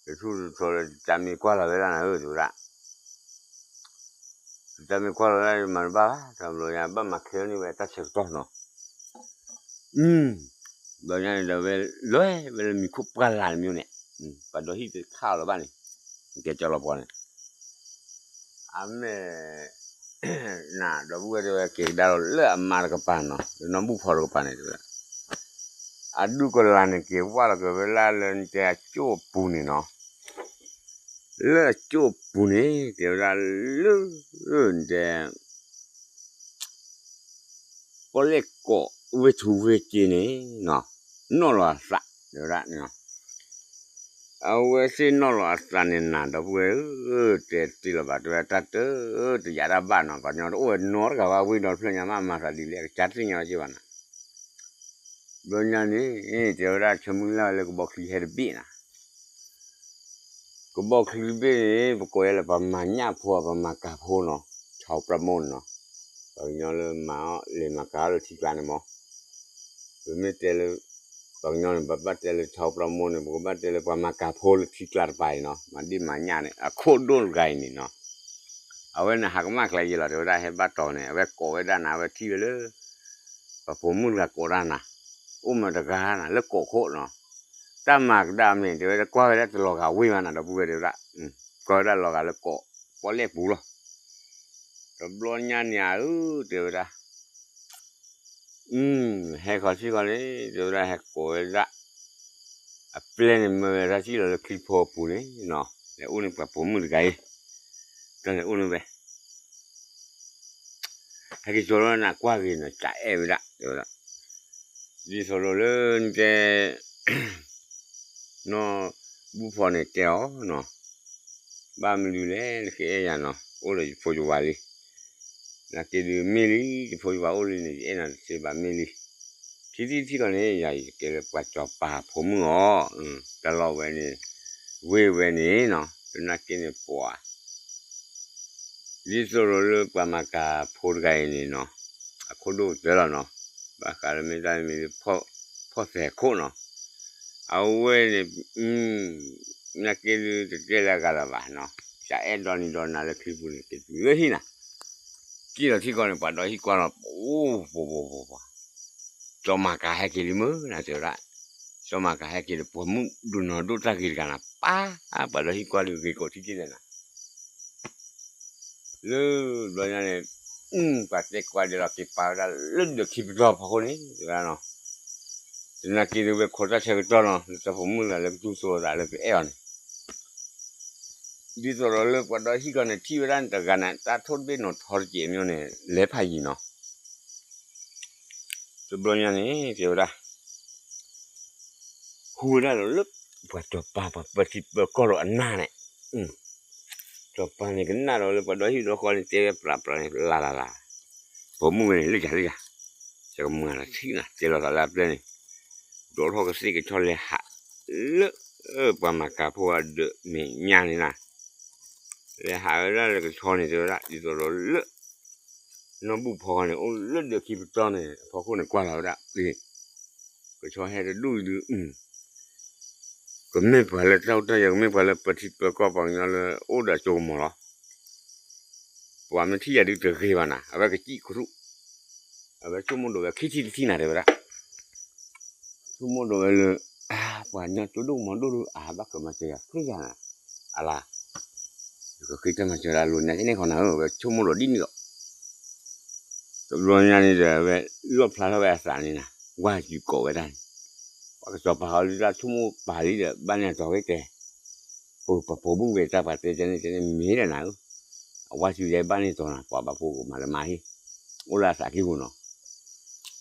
တထူၣ်တထီလၢတၢ်မ့ၢ်ကွၢ်လီၤဝဲဒၣ်နၤဧၢ တဲဝဲဒၣ်, တၢ်မ့ၢ်ကွၢ်လီၤဝဲဒၣ်မၤတဘၣ်ဘၣ် တဘျီညါ ဘၣ်မၤခဲန့ၢ်ဝဲတၢ်ဆၢကတီၢ်နီၤ ဘျီညါန့ၣ်ဒီးဝဲ လဲၤဝဲလၢမံၤခိၣ်ပှၢ်လၢ်တမံၤန့ၣ်, ပှၤဒီဟံၣ်တခါလၢၤဘၣ်န့ၣ်, ကဲကၠီလီၤပှီၤန့ၣ်, အမ့ၢ် နၤ ဒီပုၢ်ဝဲၢ်တဲဝဲက့ၤကဒါလီၤလၢအမါတကပၤနီၤ, နီၢ်ဘူၣ်ဖီတကပၤန့ၣ်တဲဝဲ, အဒူၣ်ကလာ်န့ၣ်က့ၤဝၢ်လီၤက့ၤဝဲလၢလၢနတဲအကၠိၣ်ပူၤန့ၣ်နီၤ, လၢအကၠိၣ်ပူၤန့ၣ် တဲဝဲဒၣ်လၢ နတဲ ပီၣ်လဲၣ်ကိးဝ့ၢ်ထူဝ့ၢ်က့န့ၣ်နီၤ, နီၣ်လီၤအသး တဲဝဲဒၣ်န့ၣ်နီၤ, အဝဲသ့ၣ်နီၣ်လီၤအသးန့ၣ်နၤ ဒီပုၢ်ဝဲၢ်ဧၢ, တဲတ့ၢ်လီၤဘၣ် တဲဝဲတၢ်တၢ်တယာ်တၢ်ဘၣ်နီၤ, ပှၤကညီတအိၣ်ဝဲနီတဂၤဘၣ် ဝ့ၢ်ဒီဖျၢၣ်ညါမး အမၤသးဒ်လဲၣ် အကစၢ်တသ့ၣ်ညါဘၣ်က့ၤဘၣ်နၤ, ဘျီညါန့ၣ် တဲဝဲဒၣ် ဆၢမုၢ်လၢ်ဝဲလၢကဘီချံဟဲတဘ့ၣ်နၤ ကဘီချံတဘ့ၣ်န့ၣ် ပကိးဝဲလၢပှၤမၤညၣ်ဖိ ပှၤမၤကၤဖိနီၤ, ဆီပရမိၢ်န့ၣ်နီၤ, ပှၤကညီလၢမၤအီၣ်လဲၤမၤကၤအီၣ်လၢထံကျါန့ၣ်မး, ပမ့ၢ်တဲလၢ ပှၤကညီန့ၣ် ပဘၣ်တဲလၢဆီပရမိၢ်န့ၣ် ပကဘၣ်တဲလၢပှၤမၤကၤဖိလၢထံကျါတပၤအံၤနီၤ, မၤဒ့ၣ်မၤညၣ်န့ၣ် အခိၣ်ဒိၣ်တဂၤအံၤန့ၣ်နီၤ, အဝဲန့ၣ်ဟးကမၣ်ကျဲယဲလီၤ တဲဝဲဒၣ် ဟဲဘၣ်တီၤန့ၣ် အဝဲကိးဝဲဒၣ်နၤ အဝဲထံၣ်ဝဲလၢ ပှၤပိာ်မုၣ်တဂၤကိးဒၣ်နၤ, အိၣ်မးတဂၤနၤ လၢကိးခိၣ်နီၤ, တၢ်မၤကဒါမ့ၢ် တဲဝဲ ကွၢ်ဝဲဒၣ်တလီၤဂာ်ဝ့ၢ်ဘၣ်နၤ ဒီပုၢ်ဝဲၢ်တဲဝဲဒၣ်, ကွၢ်ဝဲဒၣ်လီၤဂာ်လၢကိး ပီၣ်လဲၣ်ပူၤလီၤ, တဘျီညါန့ၣ်ဧၢ တဲဝဲဒၣ်, ဟဲခီဆံဃီန့ၣ် တဲဝဲဒၣ် ဟဲကိးဝဲဒၣ် အပျဲၢ်န့ၣ် မၢဝဲတၢ်စံၣ်လီၤလၢချံဖိအပူၤန့ၣ်နီၤ, လဲၤအိၣ်န့ၣ်ပှၤပိာ်မုၣ်တဂၤအံၤ, တၢ်လဲၤအိၣ်န့ၣ်ဝဲ ဟဲက့ၤကၠီလီၤနၤကွၢ်ဂ့ၤနီၤ ကအဲၣ်ဝဲဒၣ် တဲဝဲဒၣ်. ဒ်သိးဒီးလၢနတဲ နီၢ်ဘူၣ်ဖီန့ၣ်တဲအီၤနီၤ, ဘၣ်မနုၤလဲၣ် နကအဲၣ်ယၤနီၤ, အိၣ်ဒီးယဖိယဝၤလံ, နာ်က့ဒုးမ့ၢ်လံ ယဖိယဝၤအိၣ်လံန့ၣ် ယအဲၣ်နၤတသ့ဘၣ်မ့ၢ်လံ, ထံထံထံဃီန့ၣ် ယၤယကဲလၢပှၤစီၤပၤဖိမုၣ်အီၤ, တၢ်လီၢ်ဝဲန့ၣ် ဝ့ၢ်ဝဲန့ၣ်နီၤ သနာ်က့န့ၣ်ပှၤ ဒ်သိးဒီးလၢပှၤမၤကၤဖိတဂၤအံၤန့ၣ်နီၤ, အခိၣ်ဒိၣ်ကတၢၢ်လီၤနီၤ, ဘၣ်ဃးလၢမ့ၢ်တၢ်မ့ၢ်လၢ ဖီၣ်သဲးခိၣ်နီၤ, အဝဲန့ၣ် နာ်က့ဒုးတတဲလၢအဂၤလၢၤဘၣ်နီၤ, ကအဲၣ်ဒီနံၤဒီနၤလၢချံပူၤန့ၣ် ကတုၤလၢဟံၣ်နၤ, က့ၤလီၤထံကီၢ်န့ၣ် ပှၤဒီဟံၣ်ကွၢ်လီၤ ပှၤ စီၤမၤကၤဟဲက့ၤလံမ့ၢ်နၤတဲဝဲဒၣ်, စီၤမၤကၤဟဲက့ၤဒီး ပှၤမုၣ်ဒိၣ်နီၢ်ဒိၣ်တၢ်ဂ့ၤတဂၤနၤ ပၢ် ပှၤဒီဟံၣ်ကွၢ်လံဂ့ၤကိးထံက့ၤလဲၣ်နၤ လၢဘျီညါန့ၣ် ပှၤတဲကွၢ်ဒဲးလီၤက့ၤပာ်ဝဲဒၣ်လၢဒၢးခံပတီၢ်ဖီခိၣ်န့ၣ် တဲဝဲဒၣ်နီၤ, သနာ်က့ဒုးဝဲခိးတၢ်ဆၢကတီၢ်နီၤ လၢတၢ်ပိာ်မုၣ်တဂၤလၢကတူၢ်စိအသးလၢကအဲၣ်အီၤန့ၣ် ဒ်သိးဒီးလၢပှၤဒီဟံၣ်ကီၢ်န့ၣ် ထံၣ်ဝဲဒၣ်န့ၣ်တဂၤန့ၣ် တၢ်ထိၣ်တဘ့ၣ်နီၤထီတကဲးမ့ၢ်န့ၣ် လဲၤဖးယံၤနီၤ, တဘျီညါန့ၣ် တဲဝဲဒၣ် ဟူဝဲဒၣ်ဒီးလၢ ပှၤစီၤပၤ ပှၤပၢထံပၢကီၢ်ဒီးအနၢ်န့ၣ်, စီၤပၤန့ၣ်ကနၣ်ဒီးလၢပှၤဒီဟံၣ်ဒီဃီန့ၣ် တဲဝဲပြးပြးန့ၣ် လၢ်လၢ်လၢ်, ပိာ်မုၣ်ဝဲန့ၣ် လၢယၤလၢယၤ, ယကမၤလီၤထံၣ်နၤ တဲလီၤသးလၢအပျဲၢ်န့ၣ်, ဒိးထီၣ်ကသ့ၣ်ကဆီလဲၤဟး လၢ ပှၤမၤကၤဖိအဒၢးမဲာ်ညါန့ၣ်နၤ, လဲၤဟးဝဲဒၣ်လၢကဆီန့ၣ် တဲဝဲဒၣ် ဒ်သိးဒီးလၢ နီၢ်ဘူၣ်ဖီန့ၣ် အိၣ်လၢဒၢးခံပတီၢ်န့ၣ် အဖီခိၣ်န့ၣ်ကွၢ်လီၤဝဲဒၣ် ကဆီဟဲတဒူၣ်အံၤဒုး ကမ့ၢ်ပှၤလၢတၢ်အိၣ်တၢ်ယၢၤ ကမ့ၢ်ပှၤလၢပၢထံပၢကီၢ် ပှၤကညီလၢအိၣ်ဒီးအစိကမီၤလီၤ. ပှၤမ့ၢ်ထံၣ်ယၤဒုးတဂ့ၤဘၣ်နၤ အဝဲကစံၣ်ခရူၣ်, အဝဲဆိကမိၣ်ဒိးဝဲခံထံၣ်တထံၣ်နၤ တဲဝဲဒၣ်, ဆိကမိၣ်ဒိးဝဲလၢ ပှၤကညီစိဒိၣ်ကမီၤဒိၣ်ဒုး အဘၣ်ကမၤစၢၤယၤသ့ယၤနၤ, အလါ ယကဃ့တၢ်မၤစၢၤလၢအလိၤန့ၣ် ကန့ၢ်ဃီနၤဧၢ အဝဲဆိကမိၣ်ဒိးဒ်န့ၣ်လီၤ. တဘျီညါန့ၣ်ဒီး အဝဲလီၣ်ဖျါထီၣ်ဝဲအသးန့ၣ်နၤ ဝါစုကိးဝဲဒၣ်န့ၣ်, ပှၤကစီၤပၤဟီဒုးတၢ်ဆိကမိၣ်ပာ်လံဒီး ဘၣ်န့ၢ်အတီၤဂ့ၤတဲ, ပပှၤပိာ်မုၣ်ဝဲတၢ်ပှၤတဲကဲန့ၣ်ကဲန့ၣ်မ့ၢ်ဒီးနၤဧၢ, အဝါစုယဲဘၣ်န့ၢ်တီၤနၤ ပှၤဘၣ်ဖိကမၤလၢမၤဟ့ၣ်, အိၣ်လၢအသးကံၢ်ပူၤနီၤ ဒ်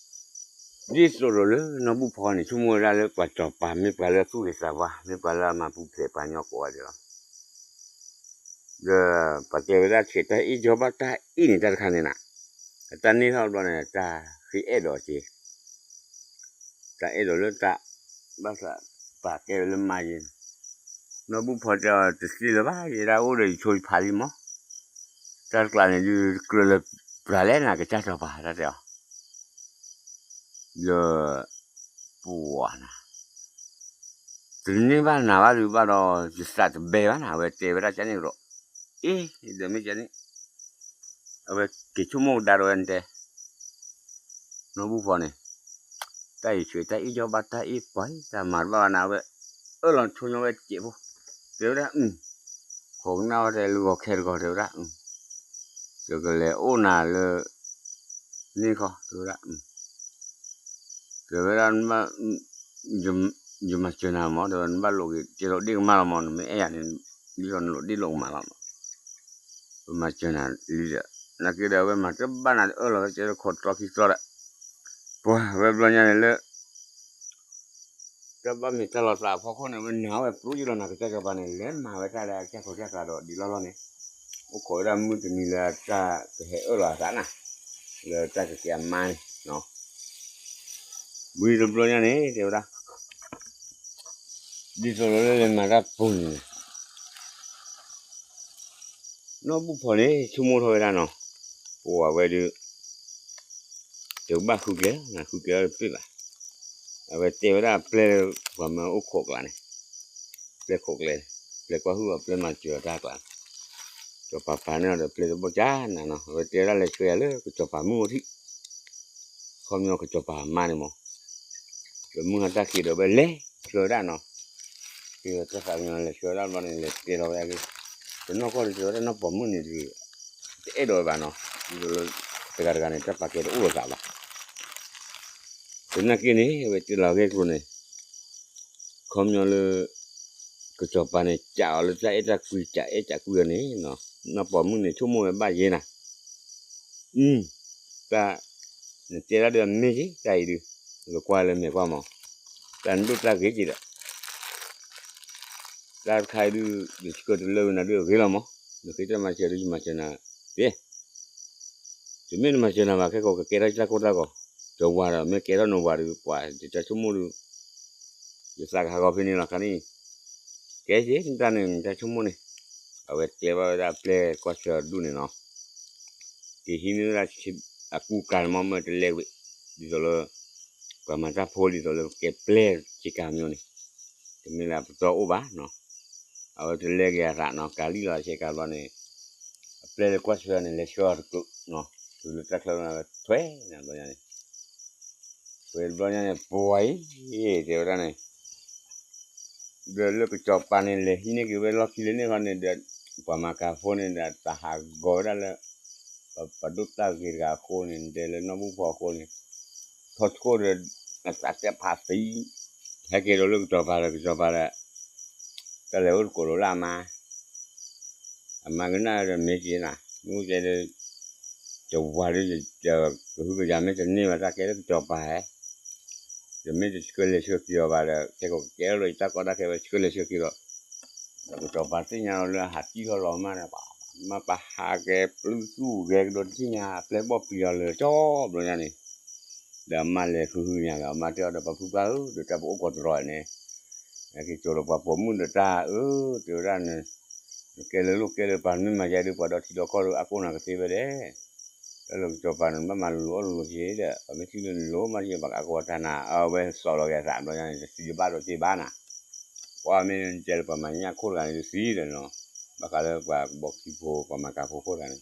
သိးဒီးလၢနီၢ်ဘူၣ်ဖီန့ၣ် ဆိကမိၣ်ဝဲဒၣ်လၢပှၤစီၤပၤ မ့ၢ်ပှၤလၢသူၣ်ဂ့ၤသးဝါ မ့ၢ်ပှၤလၢအမၤပူၤဖျဲးပှၤကညီကိးဂၤဒဲးလီၤ. ဒီးပှၤတဲဝဲဒၣ်ဆဲးတၢ်အ့ၣ်ကၠီဘၣ်တၢ်အ့ၣ်န့ၣ်တၢ်တခါန့ၣ်နၤ, အတၢ်န့ၢ်ထီၣ်ဘျီန့ၣ် တၢ်ဃ့အဲၣ်ဒိးက့ၤ တၢ်အဲၣ်ဒိးလၢတၢ် ဘၣ်သးပာ်ကဲဝဲလၢမါယ့ၤန့ၣ်, နီၢ်ဘူၣ်ဖီတဲအီၤ တသ့လၢၤဘၣ် ယဲဒၣ်အိၣ်ဒီးယဆိယဖးလံမး, တၢ်တကျးန့ၣ်ဒုးကြၢးလၢပှၤလဲၣ်နၤ ကစၢ်စီၤပၤတၢ်တဲအီၤ ဒီး ပှၤနၤ, တန့ၢ်ဘၣ်နၤဘၣ်ဒုးဘၣ်ဒီး ယသးတဘဲဘၣ်နၤ အဝဲတဲဝဲဒၣ်ကန့ၣ်ဒီး, အ့ ဒီးမ့ၢ်ကန့ၣ်, အဝဲက့ၤဆိကမိၣ်ကဒါဒီးဝဲနတဲ နီၢ်ဘူၣ်ဖီန့ၣ်, တၢ်အံၤဆဲးတၢ်အ့ၣ်ကၠီဘၣ်တၢ်အ့ၣ်ပှၤ တၢ်မၤတဘၣ်ဘၣ်နၤ အဝဲ အၢၣ်လီၤဆိညီဝဲစဲးဖိ, တဲဝဲဒၣ်, ခိးကနၣ်ဝဲတဲလၢဂီၤခဲတဂီၤတဲဝဲဒၣ်, ယကလဲၤအိၣ်နၤလၢ န့ၣ်ခီ တဲဝဲဒၣ်, တဲဝဲဒၣ် ယမၤစၢၤနၤမး တဲဝဲ နဘၣ်လိးက့ၤ တဲလိာ်ဒ့ၣ်ကမၣ်လီၤမး နမ့ၢ်အဲၣ်ယၤန့ၣ် ဒ်သိးနလိးဒ့ၣ်လိးကမၣ်လီၤမး, ပမၤစၢၤနၤလံဒီး နာ်က့ဒီး အဝဲမၤတဘၣ်နၤ အၢၣ်လီၤဝဲကဲလၢခိးတြီခံသီဒီး ပှၤဝဲဘျီညါန့ၣ်လၢ တၢ်ဘၣ်မ့ၢ်တၢ်လီၤသးအဖီခိၣ်န့ၣ် ဝဲနာ်ဝဲပျိယလီၤနၤကစၢ်စီၤပၤန့ၣ် လဲၤမၤဝဲတၢ်လၢအကစၢ်ခိးကစၢ်သးဒီးဒ်လီၢ်လီၢ်န့ၣ်, အိၣ်ခိးဝဲဒၣ်မုၢ်တနံၤလၢတၢ်ကဟဲအၢၣ်လီၤအသးနၤ, လၢတၢ်ကကဲအမါန့ၣ်, ဝံၤတဘျီညါန့ၣ် တဲဝဲဒၣ် ဒ်သိးလၢလဲၤမၤတၢ်ပူၤန့ၣ် နီၢ်ဘူၣ်ဖီန့ၣ် ဆိကမိၣ်ထီၣ်ဝဲဒၣ်နီၤ, ပဝဲဒုး တကဘၣ်ဃုကျဲ နဃုကျဲတပ့ၢ်ဘၣ်, အဝဲတဲဝဲဒၣ်ပျဲၢ်ပှၤမၢအိၣ်ခိးကျါန့ၣ်, ပျဲၢ်ခိးကျဲ, ပျဲၢ်ကွၢ်ဟုၣ်အီၤ ပျဲၢ်မၤစၢၤအီၤတၢ်ကျါန့ၣ်, စီၤပၤပာ်န့ၢ်အီၤဒီးပျဲၢ်တဘီၣ်ကၢ်နၤနီၤ, အဝဲတဲဝဲဒၣ်လဲၤဆှၢယၤလၢကစီၤပၤမုၢ်အိၣ်ထံး ခီပညီကစီၤပၤအမါန့ၣ်မး, ဒီးမုၢ်ဟါတၢ်ခံးဒီးဝဲလဲၤဆှၢဝဲဒၣ်နီၤ, ဒီးတၢ်သးကညီၤလဲၤဆှၢဝဲဒၣ်ဘျီန့ၣ် လဲၤတဲလီၤဝဲဒၣ်က့ၤ, တနီၢ်ကီၢ်န့ၣ် တဲဝဲဒၣ်နီၢ်ပိာ်မုၣ်န့ၣ်ဒီး တအဲၣ်ဒိးဝဲဘၣ်နီၤ, ဒ်သိးလၢ တဂၤတဂၤန့ၣ် တၢ်ပာ်ကဲတအိၣ်လိာ်သးဘၣ်. သနာ်က့န့ၣ် အဝဲတဲလီၤဂဲၢ်ကျိၤန့ၣ် ခီပညီလၢ ကစီၤပၤန့ၣ် ကးအီၤလၢတၢ်အဲၣ်တၢ်ကွံ ကးအဲၣ်ကးကွံအီၤန့ၣ် နီၢ်ပိာ်မုၣ်န့ၣ် ဆိကမိၣ်ဝဲဘၣ်ယဲနၤ, တၢ် နတဲဒၣ်ဒီးမ့ၢ်က့ၤ တၢ်အံၤဒုး လၢကွၢ်လၢမဲာ်ကွၢ်မး, တၢ်နဒိၣ်တၢ်ဂ့ၤက့ၤဒီး တၢ်တခါအံၤဒုး ယဆှၢတလၢဝဲနၤဒုးအဂ့ၤလီၤမး, နဃ့တၢ်မၤစၢၤဒုး ယမၤစၢၤနၤသ့, တမ့ၢ်နမၤစၢၤနၤဘၣ် ခဲကိးကကဲထီၣ်ယတၢ်ကိၢ်တၢ်ဂီၤ, တဝၤဒီး မ့ၢ်ကဲထီၣ်နဝၤဒုး ပှၤယတၢ်ဆိကမိၣ်ဒုး ယသးကဟးဂီၤဖဲန့ၣ်လီၤ ခါန့ၣ်, ကဲက့ၤ နတၢ်န့ၣ် နတၢ်ဆိကမိၣ်န့ၣ်, အဝဲတဲဘၣ်ဝဲဒၣ်ပျဲၢ်ကွၢ်ဆၢဒူၣ်န့ၣ်နီၤ, ကဟံးန့ၢ်ဝဲဒၣ် အကူအကၤန့ၣ်မ့ၢ်မ့ၢ်တလဲကွံာ်, ဒ်သိးလၢ ပှၤမၤတၢ်ဖိဒ်သိးလၢကဲပျဲၢ်ဆ့ကၤမ့ၢ်န့ၣ်, တမ့ၢ်လၢအပတီၢ်အိၣ်ဘၣ်နီၤ, အဝဲတလဲက့ၤအသးနီၤ ကၤလံၣ်လီၤဆ့ကၤဘျီန့ၣ်, အပျဲၢ်လၢကွၢ်ဆၢန့ၣ် လဲၤဆှၢအီၤတကျိၤနီၤ, တုၤလၢတၢ်ချၢန့ၣ် ထွဲနၤဘျီညါန့ၣ်, ထွဲတဘျီညါန့ၣ် ပှၤအံၤ တဲဝဲဒၣ်န့ၣ် ဒီးလၢကစီၤပၤန့ၣ် လဲၤဟံးန့ၢ်က့ၤဝဲလီၢ်ခံလၢန့ၣ်ဃီန့ၣ်ဒီး ပှၤမၤကၤဖိန့ၣ်ဒီး သးဟးဂီၤဝဲဒၣ်လၢ ပှၤဒိၣ်တၢ်ဂ့ၤတဂၤအဃိန့ၣ် တဲလၢနီၢ်ဘူၣ်ဖီအဃိန့ၣ်, ထီၣ်ဆိၣ်ဒီး အသးတဲဖးသံ, ဟဲက့ၤဒီးလၢကစီၤပၤဒီး ကစီၤပၤဒီး တၢ်လဲၤအိၣ်တကိးလိာ်လၢအမါ အမါကနၣ်ဒီးမ့ၢ်က့ၤနၤ, မ့ၢ်ကဲဒီး ယဝၤဒီး ယကဟုကယာ်မ့ၢ်တန့ၢ်ဘၣ် တၢ်ကဲလၢကစီၤပၤဧၢ, ယမ့ၢ်တဆှၢလဲၤဆှၢက့ၤအီၤဘၣ်ဒီး ခဲကိးကကဲထီၣ်လၢယတၢ်ကီတၢ်ခဲဝဲဆှၢလဲၤဆှၢက့ၤဒီး ဒီးကစီၤပၤသ့ၣ်ညါလီၤလၢအဟးတံၢ်ထီၣ်လီၤမးဒီး မ့ၢ်ပဟးကဲပျုၢ်သူၣ်ဂဲၤကဒီးတထံၣ်ညါ အပျဲၢ်ဘီၣ်ပျံၤအီၤလၢာ်ကၠီဘျီညါန့ၣ်, ဒီးအမါလဲၤဟုဟုညါဒီး အမါတဲအီၤဒီး ပှၤဖုပှၢ်ဧၢ ဒီးတၢ်ပအိၣ်ကီးတရီန့ၣ် က့ၤကၠီၤဒီးပှၤပိာ်မုၣ်ဒီးတၢ်အၢ တဲဝဲဒၣ်န့ၣ်, နကဲလၢလိၣ်ကဲလၢပှၤမ့ၢ်မၤယါဒုး ပှၤဒီထံဒီကီၢ်ဒီး အကိၣ်နၤကသ့ဝဲဒဲး, တၢ်လၢကစီၤပၤန့ၣ် ဘၣ်မၤလိၤလိၤအီၣ်လိၤလိၤက့ၤဒီး ပှၤမ့ၢ်ထံၣ်လၢနလိၤမးက့ၤ ပှၤကအကိးတၢ်နၤ အဝဲစီၤလီၤက့ၤအသးဘျီညါန့ၣ် တသံတဘၣ်ဒီးက့ၤဘၣ်နၤ, ပှၤမ့ၢ်ကဲလၢပှၤမၤညၣ်ခိၣ်တဂၤန့ၣ် တသံဒီးနီၤ, ဘၣ်ဃးလၢပှၤကဘီခံဖိ ပှၤမၤကၤဖိခိၣ်တဂၤန့ၣ်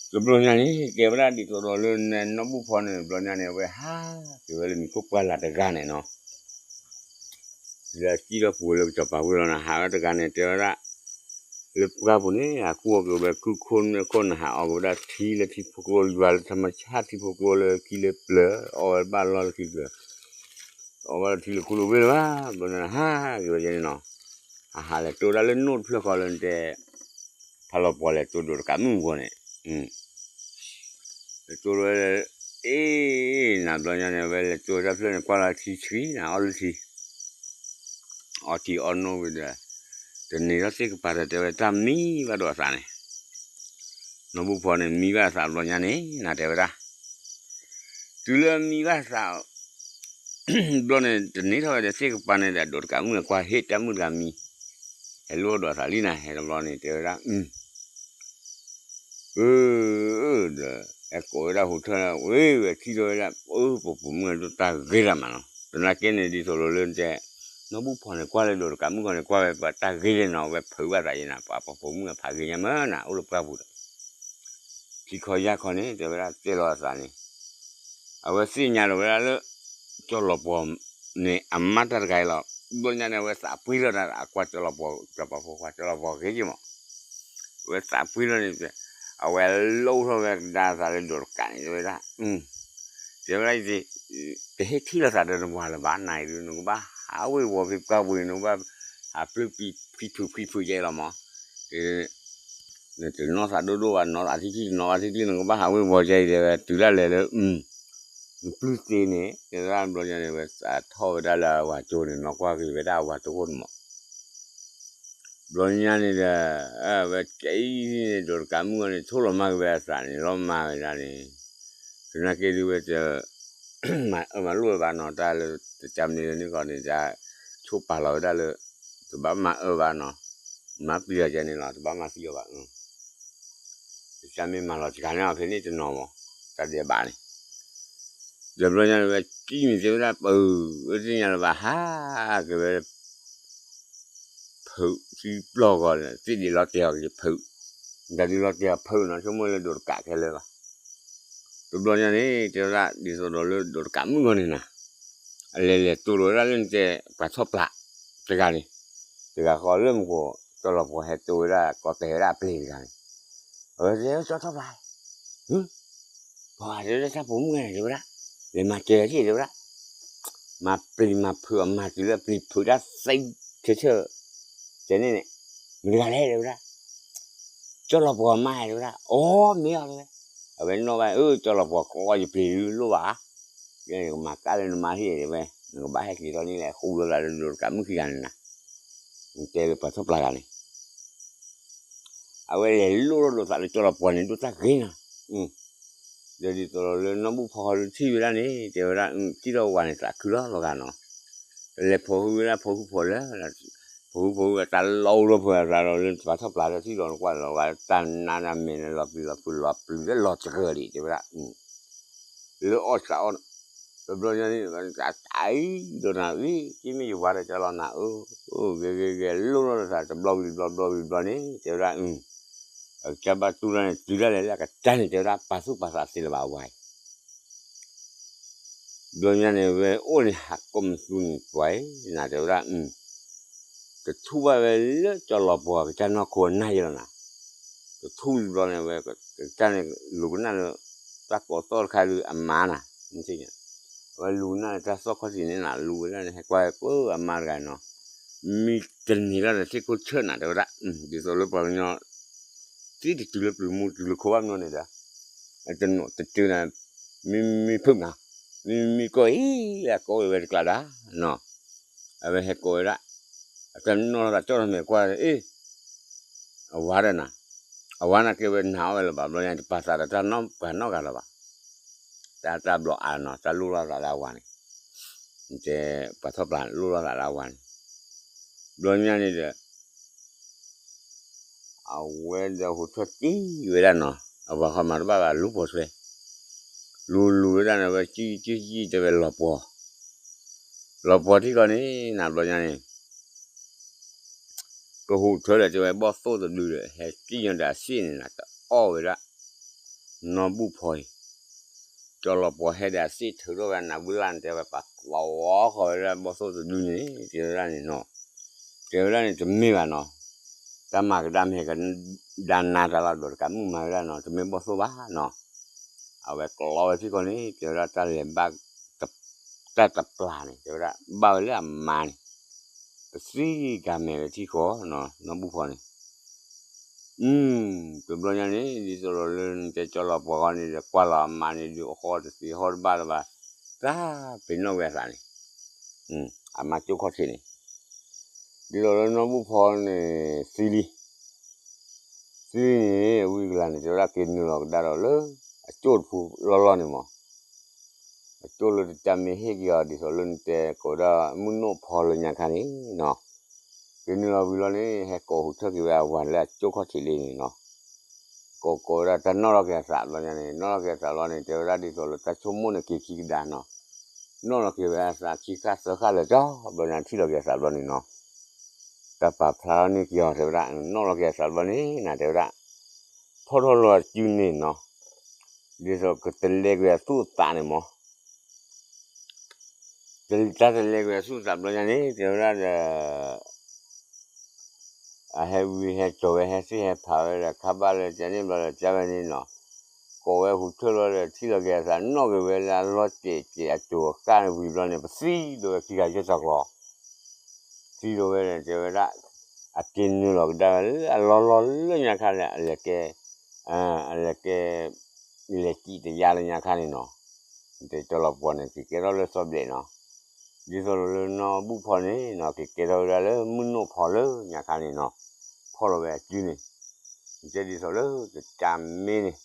တဘျီညါန့ၣ် တဲဝဲဒၣ်ဒ်သိးဒီးလၢနနီၢ်ဘူၣ်ဖီန့ၣ် တဘျီညါန့ၣ် အဝဲဟးက့ၤဝဲလၢမံၤခိၣ်ပှၢ်လၢ်တဂၤန့ၣ်နီၤ, လၢအစံၣ်ထီၣ်ပူၤလၢကစီၤပၤဝ့ၢ်လီၤန့ၣ် ဟးဝဲတဂၤန့ၣ် တဲဝဲဒၣ် လၢပှၢ်ပူၤန့ၣ် အကူအီၣ်က့ၤဝဲခုခိၣ်နွဲၣ်ခိၣ် နဟးအီၣ်က့ၤဝဲဒၣ်ထံလၢထံဖိကျိ ယွၤလၢထမဆၣ်ထံဖိကျိလၢခံလၢပျၢၤ အီၣ်ဝဲဘၣ်လီၢ်လၢခံပျၢၤ အီၣ်ဘၣ်လၢထံလၢခိၣ်လၢဝ့ၢ်လၢၤဘၣ် ဘျီန့ၣ် ဟးက့ၤဝဲယဲန့ၣ်နီၤ, အဟးလဲၤတိၢ်ဒၣ်လၢနိၣ်တဖျၢၣ်ဃီလၢနတဲ ဖးလီၤပှီၤလဲၤတိၢ်ဒိးတကးမုၣ်အဂီၢ်န့ၣ်, လဲၤတိၢ်ဝဲ အ့ နၤဘျီညါန့ၣ် အဝဲလဲၤတိၢ်ဝဲတၢ်ဖျၢၣ်န့ၣ် ကွၢ်လီၤထံဆှံနၤ အီၣ်လၢထံ အီထံအီနိၣ်ဝံၤဒီး တန့ၢ်ထီၣ်သ့ၣ်ကပၤဒီး တဲဝဲတၢ်မံဘၣ်ဒိးအသးန့ၣ်, နီၢ်ဘူၣ်ဖီန့ၣ် မံဘၣ်အသးဘျီညါန့ၣ် နၤတဲဝဲဒၣ်, တုၤလၢမံဘၣ်သး ဘျီန့ၣ် တန့ၢ်ထီၣ်ဝဲဒီးသ့ၣ်ကပၤန့ၣ်ဒီး ဒိးတကးမုၣ်အကွၢ်ဟ့ၣ်တၢ်မုၣ်တဂၤမံ, ဟဲလိၣ်ဒိးအသးလံနၤ ဟဲတဘျီန့ၣ် တဲဝဲဒၣ် အၢ ဒီး ဟဲကိးဝဲဒၣ်ဟူးထၢၣ်ဝဲ ဝဲထံၣ်ထီၣ်ဝဲဒၣ် အၢ ပှၤပိာ်မုၣ်ဒိၣ်တၢ်ဂ့ၤတၢ်မးနီၤ သနာ်က့န့ၣ် ဒ်သိးလိၤလၢနတဲ နီၢ်ဘူၣ်ဖီန့ၣ် ကွၢ်လၢဒိးတကးမုၣ်ဃီန့ၣ် ကွၢ်ဝဲပှၤတၢ်ဂ့ၤလံနီၤ ဝဲဖုးဘၣ်သးယဲနၤ ပှၤပိာ်မုၣ်ဖးဂ့ၤညါမးနၤ အိၣ်လၢပှၢ်ပူၤဒီး ထံခီယၢ်ခီန့ၣ် တဲဝဲဒၣ်တဲလီၤအသးန့ၣ် အဝဲသ့ၣ်ညါလီၤဝဲဒၣ်လၢ ကၠီလီၤပှီၤန့ၣ် အမါတၢ်တဂၤအံၤလီၤ. ဘျီညါန့ၣ် အဝဲသးပှ့ၤလီၤတၢ် အကွၢ်ကၠီလီၤပှီၤ ကၠီပှၤဖိခွါ ကၠီလီၤပှီၤဂ့ၤက့ၤမး အဝဲသးပှ့ၤလီၤန့ၣ် အဝဲလိၣ်ထီၣ်ဝဲကဒါသးလၢဒိးတကးန့ၣ် တဲဝဲဒၣ် တဲဝဲဒၣ် တဟ့ၣ်ထံၣ်လိာ်သးဒီးနဝၤလၢၤဘၣ် နၤအံၤဒုး နကဘၣ်ဟးဝ့ၤဝီၤဖဲပှၢ်ပူၤန့ၣ် နကဘၣ်ဟးပျုၢ်ဖံဖုဖံဖုယဲလီၤမး နတနီၢ်သးဒိၣ်ဒိၣ်ဘၣ် နီၢ်သးထံၣ်ထံၣ် နီၢ်သးထံၣ်ထံၣ် နကဘၣ်ဟးဝ့ၤဝီၤယဲအံၤ တဲဝဲ တုၤဒၣ်လဲာ်လၢ နပျုၢ်သ့န့ၣ် တဲဝဲဒၣ်ဘျီညါန့ၣ် ဝဲသးထီၣ်ဝဲဒၣ်လၢအဝၤကၠိန့ၣ် နီၢ်ကွၢ်က့ၤဝဲဒၣ်အဝၤတအိၣ်န့ၣ်မး ဘျီညါန့ၣ်ဒီး ဝဲကဲအံၤန့ၣ် ဒိးတကးမုၣ်အီၤန့ၣ် ထိၣ်လီၤမၢ်က့ၤဝဲအသးန့ၣ် လီၤမၢ်ဝဲဒၣ်န့ၣ် သနာ်က့ဒုးဝဲတ မၤအၢမၤလိၣ်ဝဲဘၣ်နီၤ တၢ်လၢတကးမံၤလၢန့ၣ်ခီန့ၣ် တၢ်ဆိပာ်လီၤဝဲဒၣ်လၢ တဘၣ်မၤအၢဘၣ်နီၤ မၤပျံၤအီၤကဲန့ၣ်လီၤ တဘၣ်မၤသံအီၤဘၣ် တၢ်မ့ၢ်မၤလီၤစှၤန့ၢ်အီၤဖဲန့ၣ်တနီၤမး တၢ်ဒဲးဘးန့ၣ် ဒီးဘျီညါန့ၣ် ဝဲကံၣ်န့ၣ်တဲဝဲဒၣ်ပၢၤ ဝဲသ့ၣ်ညါလၢၤဘၣ်ဟးက့ၤဝဲ ဖုးသံပျီၢ်ဂီၤန့ၣ် သ့ၣ်ဒံးလီၤတဲာ်အီၤက့ၤဖုး တၢ်ဒုးလီၤတဲာ်အီၤဖုးနီၤ ဆိကမိၣ်လၢဒိးတကးခဲလၢာ်လီၤ တဘျီညါန့ၣ် တဲဝဲဒၣ် ဒ်သိးဒီးလၢဒိးတကးမုၣ်ဂီၢ်န့ၣ်နၤ အလဲၤလဲၤတိၢ်လိာ်ဝဲဒၣ်လၢနတဲ ပှၤထီၣ်ပျး တဂၤန့ၣ် တဂၤဃီလၢမူခိၣ် ကၠီလီၤပှီၤဟဲတိၢ်ဝဲဒၣ် ကီၢ်တဲာ်ဝဲဒၣ်အပျ့ၤတဂၤန့ၣ် အဝဲတဲ ကၠီထီၣ်ဖျါ, ပှၤတဲဝဲဒၣ် တၢ်ပိာ်မုၣ်ဂၤန့ၣ် တဲဝဲဒၣ်, လဲၤမၤစၢၤယၤထံၣ် တဲဝဲဒၣ်, မၤပျံၤမၤဖုးအမၤတုၤလၢအပျံၤဖုးတၢ်သ့ ဆၢဆၢ, တဲန့ၣ်န့ၣ်, မတၤတဂၤလဲၣ် တဲဝဲဒၣ်, ကၠီလီၤပှီၤအမါ တဲဝဲဒၣ်, အိ မ့ၢ်အီၤ တဲဝဲ, အဝဲနီၣ်ဘၣ် အၢ ကၠီလီၤပှီၤ ကျီယပျံၤလိၣ်ဘၣ်ဧါ, ကမၤကၣ်လၢနမါဟံၣ် တဲဝဲ, နကဘၣ်ဟဲက့ၤထီၣ်န့ၣ်လဲၣ် ဃူလိာ်သးလၢဒိးတကးမုၣ်ခံဂၤန့ၣ်နၤ, တဲလၢပှၤထီၣ်ပျၢ်ဂၤန့ၣ် အဝဲလဲၤလိၣ်ထီၣ်လိာ်သးလၢကၠီလီၤပှီၤန့ၣ် ဒိၣ်တၢ်ဂ့ၤနီၤ, ဒီးဒ်သိးလီၤလၢနီၢ်ဘူၣ်ဖီဃီဒုးထံၣ်ဝဲဒၣ်န့ၣ် တဲဝဲဒၣ် ထံၣ်ထီၣ်ဝၤန့ၣ် သးခုလီၤလီၤဂာ်နီၤ, လဲၤဖိးဟုဝဲဒၣ်ဖိးဟုဖိးလၢ, ဖိးဟုဖိးဟုဝဲတၢ်လီၢ်အိၣ်လီၤဖဲအသးလီၤလၢပှၤထီၣ်ပျၢ်လၢထံၣ်လီၤနကွၢ်လီၤဂာ်တၢ်နါတၢ်မဲာ်န့ၣ် လီၤပျံၤလီၤဖုးလီၤပျံၤလၢလီၤစကၢၢ်ဒံး တဲဝဲဒၣ် လၢအီၣ်စးအီၣ်, တဘျီညါန့ၣ် တၢ်အံၤဒီးနၤအံၤ ကမ့ၢ်ယဝၤဒီးကၠီလီၤနၤဧၢ, ဂ့ၤဂ့ၤဂ့ၤ လိၣ်ထီၣ်လိာ်သးတဘျီဝံၤတဘျီ တဘျီဝံၤတဘျီန့ၣ် တဲဝဲဒၣ်, အကစၢ်ဘၣ်တူၢ်တၢ်န့ၣ် တုၤဒၣ်လဲာ်လၢအကစၢ်န့ၣ် တဲဝဲဒၣ် ပာ်သူၣ်ပာ်သးသ့လၢၤဘၣ်အဝၤအံၤ ဘျီညါန့ၣ် ဝဲအိၣ်န့ၣ် ဟးကိးမသူန့ၣ်ပှၤအံၤ နၤတဲဝဲဒၣ်, တထူၣ်ဘၣ်ဝဲလၢကၠီလီၤပှီၤကစၢ်နီၢ်ခိအနၢ်ယဲလီၤနၤ, တထူၣ်ဘျီန့ၣ် ဝဲကစၢ်န့ၣ် လူၤကနၣ်လၢ တၢ်ကိးသီၣ်တခါဒုးအမါနၤ, အဝဲလူၤကနၣ်လၢတၢ်သီၣ်ခီၣ်ထံးန့ၣ်နၤ လူၤဝဲဒၣ်န့ၣ် ဟဲကွၢ်ဝဲပၢအမါတဂၤနီၤ, မ့ၢ်တန့ၢ်လီၤဒီးသ့ၣ်ခိၣ်ဆၢၣ်နၤ တဲဝဲဒၣ်, ဒ်သိးလၢပှၤကညီ သံတတုၤလၢပျုၤမူတုၤလၢခိဘၣ်မနီၤန့ၣ်ဒီး, တနီၤတတုၤနၤ, မ့မ့ၢ်ဖုၣ်မး, မ့မ့ၢ်ကိးအံၤ အကိးဝဲတကျးဒၣ်နီၤ, အဝဲဟဲကိးဝဲဒၣ်, အတနီၣ်လီၤသးကၠီထီၣ်မဲာ်ကွၢ်အ့ၣ်, အဝၤဒီးနၤ, အဝၤန့ၣ်ကဲဝဲနၤအီၣ်ဝဲလၢၤဘၣ် ဘျီညါ တပာ်သးဒီးတၢ်နီၢ်ပှၤနီၢ်ဂၤလၢၤဘၣ်, တၢ်တၢ်ဘျီအါနီၤ တၢ်လိၣ်လီၤသးလၢအဝၤန့ၣ်, တဲပှၤထီၣ်ပျၢ်လိၣ်လီၤသးလၢအဝၤန့ၣ်, ဘျီညါန့ၣ်ဒီး အဝဲဒီးဟူးထၢၣ်တံၢ်ဝဲဒၣ်နီၤ, အဝၤဃီမၤတဘၣ်ဘၣ်လူၤပိာ်ထွဲ, လူၤလူၤဝဲဒၣ်န့ၣ် အဝဲကံကံကံတဲဝဲလီၤပှီၤ, လီၤပှီၤထံကီၢ်န့ၣ် နၤဘျီညါန့ၣ် ကဟူးထၢၣ်ဒီးတဲဝဲဘီၣ်သိၣ်တဒုဒီး ဟဲကံၣ်ညီဒီးအစ့ၣ်န့ၣ်နၤ တအီၣ်ဝဲဒၣ် နီၢ်ဘူၣ်ဖီအံၤ, ကၠီလီၤပှီၤဟဲဒီးအစ့ၣ်ထုးထီၣ်ဝဲနၤဝံၤလၢ်န့ၣ် တဲဝဲပှၤသီဃီဝဲဒၣ်ဘီၣ်သိၣ်တဒုန့ၣ် တဲဝဲဒၣ်န့ၣ်နီၤ, တဲဝဲဒၣ်န့ၣ်တမ့ၢ်ဘၣ်နီၤ, တၢ်မၤကဒါမ့ၢ်ဟဲကဒါနါတၢ်လီၤ ဒီးတကးမုၣ်မၤဝဲဒၣ်နီၤ တမ့ၢ်ဘီၣ်သိၣ်ဘၣ်နီၤ, အဝဲကျီဝဲထံကီၢ်န့ၣ် တဲဝဲဒၣ်တၢ်လဲၤဘၣ် တၢ်တပျၢ်န့ၣ် တဲဝဲဒၣ် ဘၣ်ဝဲလၢအမါန့ၣ်, ပသံကၤမဲာ်ဝဲထံဃီနီၤ နီၢ်ဘူၣ်ဖီန့ၣ်, တဘျီညါန့ၣ် ဒ်သိးလီၤလၢနတဲကၠီလီၤပှီၤဃီန့ၣ်ဒီး ကွၢ်လီၤအမါန့ၣ် ဒုးအဃီတသ့ဟီတဘၣ်လၢၤဘၣ်, တၢ်ပ့ၤနီၣ်ဝဲအသးန့ၣ်, အမါကၠိခီၣ်ထံးန့ၣ်, ဒ်သိးလၢနီၢ်ဘူၣ်ဖီန့ၣ် သံလံ သံလံန့ၣ် အဝံၤကလၤန့ၣ် တဲဝဲဒၣ်က့ၤနုာ်လီၤကဒါဒီးလၢ အကၠိတဖုလီၢ်လီၢ်န့ၣ်မး, အကၠိလၢတၢ်မ့ၢ်ဟ့ၣ်က့ၤအီၤ ဒ်သိးလၢနတဲကိးဝဲဒၣ်မုၢ်နိၣ်ဖီလၢညါခါန့ၣ်နီၤ, က့ၤနုာ်လီၤဝံၤလီၤန့ၣ် ဟဲကိးဟူးထၢၣ်က့ၤဝဲအဝၤလၢအကၠိခီၣ်ထံးလံန့ၣ်နီၤ, ကိးကိးဝဲဒၣ်တၢ်နီၣ်လီၤက့ၤအသးဘျီညါန့ၣ် နီၣ်လီၤက့ၤအသးဘျီန့ၣ် တဲဝဲဒၣ်ဒ်သိးလၢတၢ်ဆိကမိၣ်န့ၣ်က့ၤခံကဒါနီၤ, နီၣ်လီၤက့ၤဝဲအသးခံဃၣ်သၢဃၣ်လၢာ်တီၤ ဘျီညါထံၣ်လီၤက့ၤအသးဘျီန့ၣ်နီၤ, တၢ်ပာ်ဖျါထီၣ်န့ၢ်က့ၤအီၤ တဲဝဲဒၣ် နီၣ်လီၤက့ၤအသးဘျီန့ၣ် နၤတဲဝဲဒၣ် ဖီၣ်ထီၣ်လီၤအစုန့ၣ်နီၤ, ဒ်သိးကတလဲကွံာ်အသူၣ်အသးန့ၣ်မး, တၢ်တလဲကွံာ်အသူၣ်အသးဘျီညါန့ၣ် တဲဝဲဒၣ်ဒီး အဟဲဝံဟဲစိာ်ဝဲဟဲသ့ၣ်ဟဲဖးဝဲဒီး ခါဘၣ်လၢကန့ၣ်ဘျီဒီး ကဝဲန့ၣ်နီၤ, ကိးဝဲဟူးထၢၣ်လီၤဒီး ထံၣ်လီၤက့ၤအသးနီၣ်က့ၤဝဲလၢအလီၤစဲးစဲးအစိၤအဃၣ်န့ၣ်ဝံၤဘျီန့ၣ် ပသံဒိးဝဲခံဂၤယဲၢ်စီၤကျီ သံဒိးဝဲဒီး တဲဝဲဒၣ် အက့ၤနုာ်လီၤကဒါဝဲလၢအလီၢ်လီၢ်လၢညါခါလဲၣ် အလဲၤကဲ အလဲၤကဲ လဲၤစံးတယါလၢညါခါန့ၣ်နီၤ, တဲကၠီလီၤပှီၤန့ၣ် က့ၤကဲထီၣ်လၢစီၤဘျဲးနီၤ, ဒ်သိးလီၤလၢနီၢ်ဘူၣ်ဖီန့ၣ်နီၤ က့ၤကဲထီၣ်ဝဲဒၣ်လၢမုၢ်နိၣ်ဖီလၢညါခါန့ၣ်နီၤ, ဖီၣ်လီၤဝဲအစုန့ၣ်, တဲဒ်သိးလၢကစၢ်မ့ၢ်န့ၣ်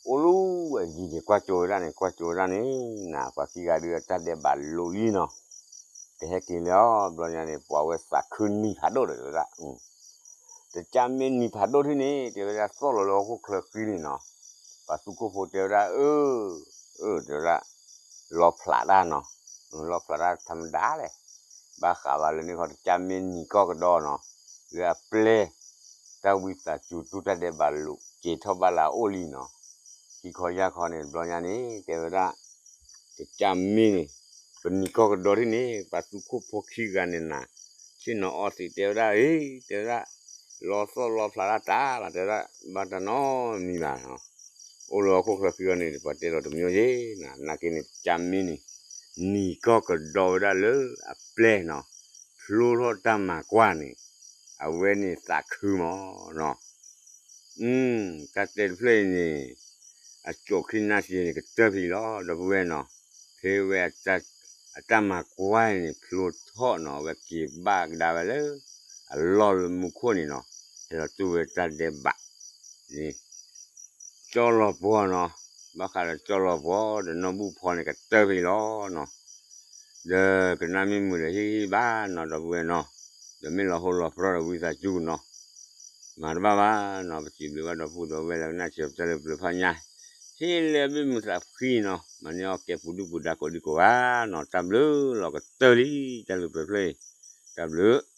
အိၣ်လူၤအယံၤန့ၣ် ကွၢ်ကၠိဝဲဒၣ်န့ၣ် ကွၢ်ကၠိဝဲဒၣ်န့ၣ် နၤပှၤခံဂၤဒုးအတၢ်ဒဲးဘးလိာ်လံနီၤ, ကဟဲက့ၤလၢအီၤဘျီညါန့ၣ် ပှၤဝဲသးခုနံၤဖးဒိၣ်ဒီးတဲဝဲဒၣ် တကၢ်မ့ၢ်နံၤဖးဒိၣ်ထံၣ်န့ၣ် တဲဝဲဒၣ်သီၣ်လီၤလၢဟီၣ်ခိၣ်ချၢဃံန့ၣ်နီၤ, ပှၤသူခိၣ်ဖိတဲဝဲဒၣ် အၢ အၢ တဲဝဲဒၣ် လီဖျးတၢ်နီၤ, လီဖျးတၢ်ထမဒါလဲၣ်, ဘၣ်ဃးဘၣ်လၢန့ၣ်ခီ တကၢ်မ့ၢ်နံၤကီၢ်ကဒီနီၤ, လၢအပျဲၢ် တၢ်ဝံသးစူၤတူၢ်တၢ်ဒဲးဘးလိာ် က့ၤထီၣ်ဘၣ်လၢအအိၣ်လံနီၤ, ခံခီယၢ်ခီန့ၣ် တဘျီညါန့ၣ် တဲဝဲဒၣ် တကၢ်မ့ၢ်န့ၣ် ပနံၤကီၢ်ကဒီထံၣ်န့ၣ် ပှၤသူခိၣ်ဖိခံဂၤန့ၣ်နၤ, ဆ့ၣ်နီၤအီသံးတဲဝဲဒၣ် အ့ တဲဝဲဒၣ် လီၤသီၣ်လီၤဖျးတၢ်တၢ်လီၤ တဲဝဲဒၣ် ဘၣ်တၢ်နီတမံၤဘၣ်နီၤ. အိၣ်လၢဟီၣ်ခိၣ်ချၢဃံအီၤန့ၣ် ပှၤတဲလီၤတမံၤယ့ၢ်နီၤ, နာ်က့န့ၣ် ကမံန့ၣ် နံၤကီၢ်ကဒီဝဲဒၣ်လၢအပျဲၢ်နီၤ, ဖျိထီၣ်တၢ်မၤကွၢ်န့ၣ် အဝဲန့ၣ်သးခုမးနီၤ. တၢ်တဲတဖျၢၣ်အံၤန့ၣ် အကၠိၣ်ခံနါစ့န့ၣ် ကတၢၢ်ဖဲအံၤလီၤ ဒီပုၢ်ဝဲၢ်နီၤ. ဖဲဝဲ အတၢ်မၤကွၢ်န့ၣ် ဖျိထီၣ်နီၤ, အဝဲက့ၤဘၣ်ကဒါဝဲလၢ အလီၢ်လၢမူခိၣ်န့ၣ်နီၤ, ဟဲလီၤတူၢ်ဝဲတၢ်ဒဲးဘးန့ၣ် ကၠီလီၤပှီၤနီၤ, ဘၣ်ဃးဒီးကၠီလီၤပှီၤ ဒီးနီၢ်ဘူၣ်ဖီန့ၣ် ကတၢၢ်ဖဲအံၤလီၤနီၤ. ဒီးကနၣ်မ့ၢ်မုာ်ဒီးဟ့ၣ်ဂံၢ်ဘါနီၤ ဒီပုၢ်ဝဲၢ်နီၤ, ဒီးမ့ၢ်လီၤဟိလီၤပြီဒီးဝံသးစူၤနီၤ, မၤတဘၣ်ဘၣ်နီၤ, ပစံးဘျုးဘၣ်ဒီပုၢ်ဒီဝဲၢ်လၢကနၣ်စံးပတၢ်လၢပျၢၤဖးညါ, ဟ့ၣ်လၢအဘ့ၣ်မုာ်သးဖှံနီၤ, မၤန့ၢ်အီၣ်ကဲပူၤဒုၣ်ပူၤဒါကိးဒံကိးဂၤနီၤ, တၢ်ဘျုးလီၤကတၢၢ်လံ, တၢ်လၢပျၢၤဖျၢၣ်အံၤ, တၢ်ဘျုး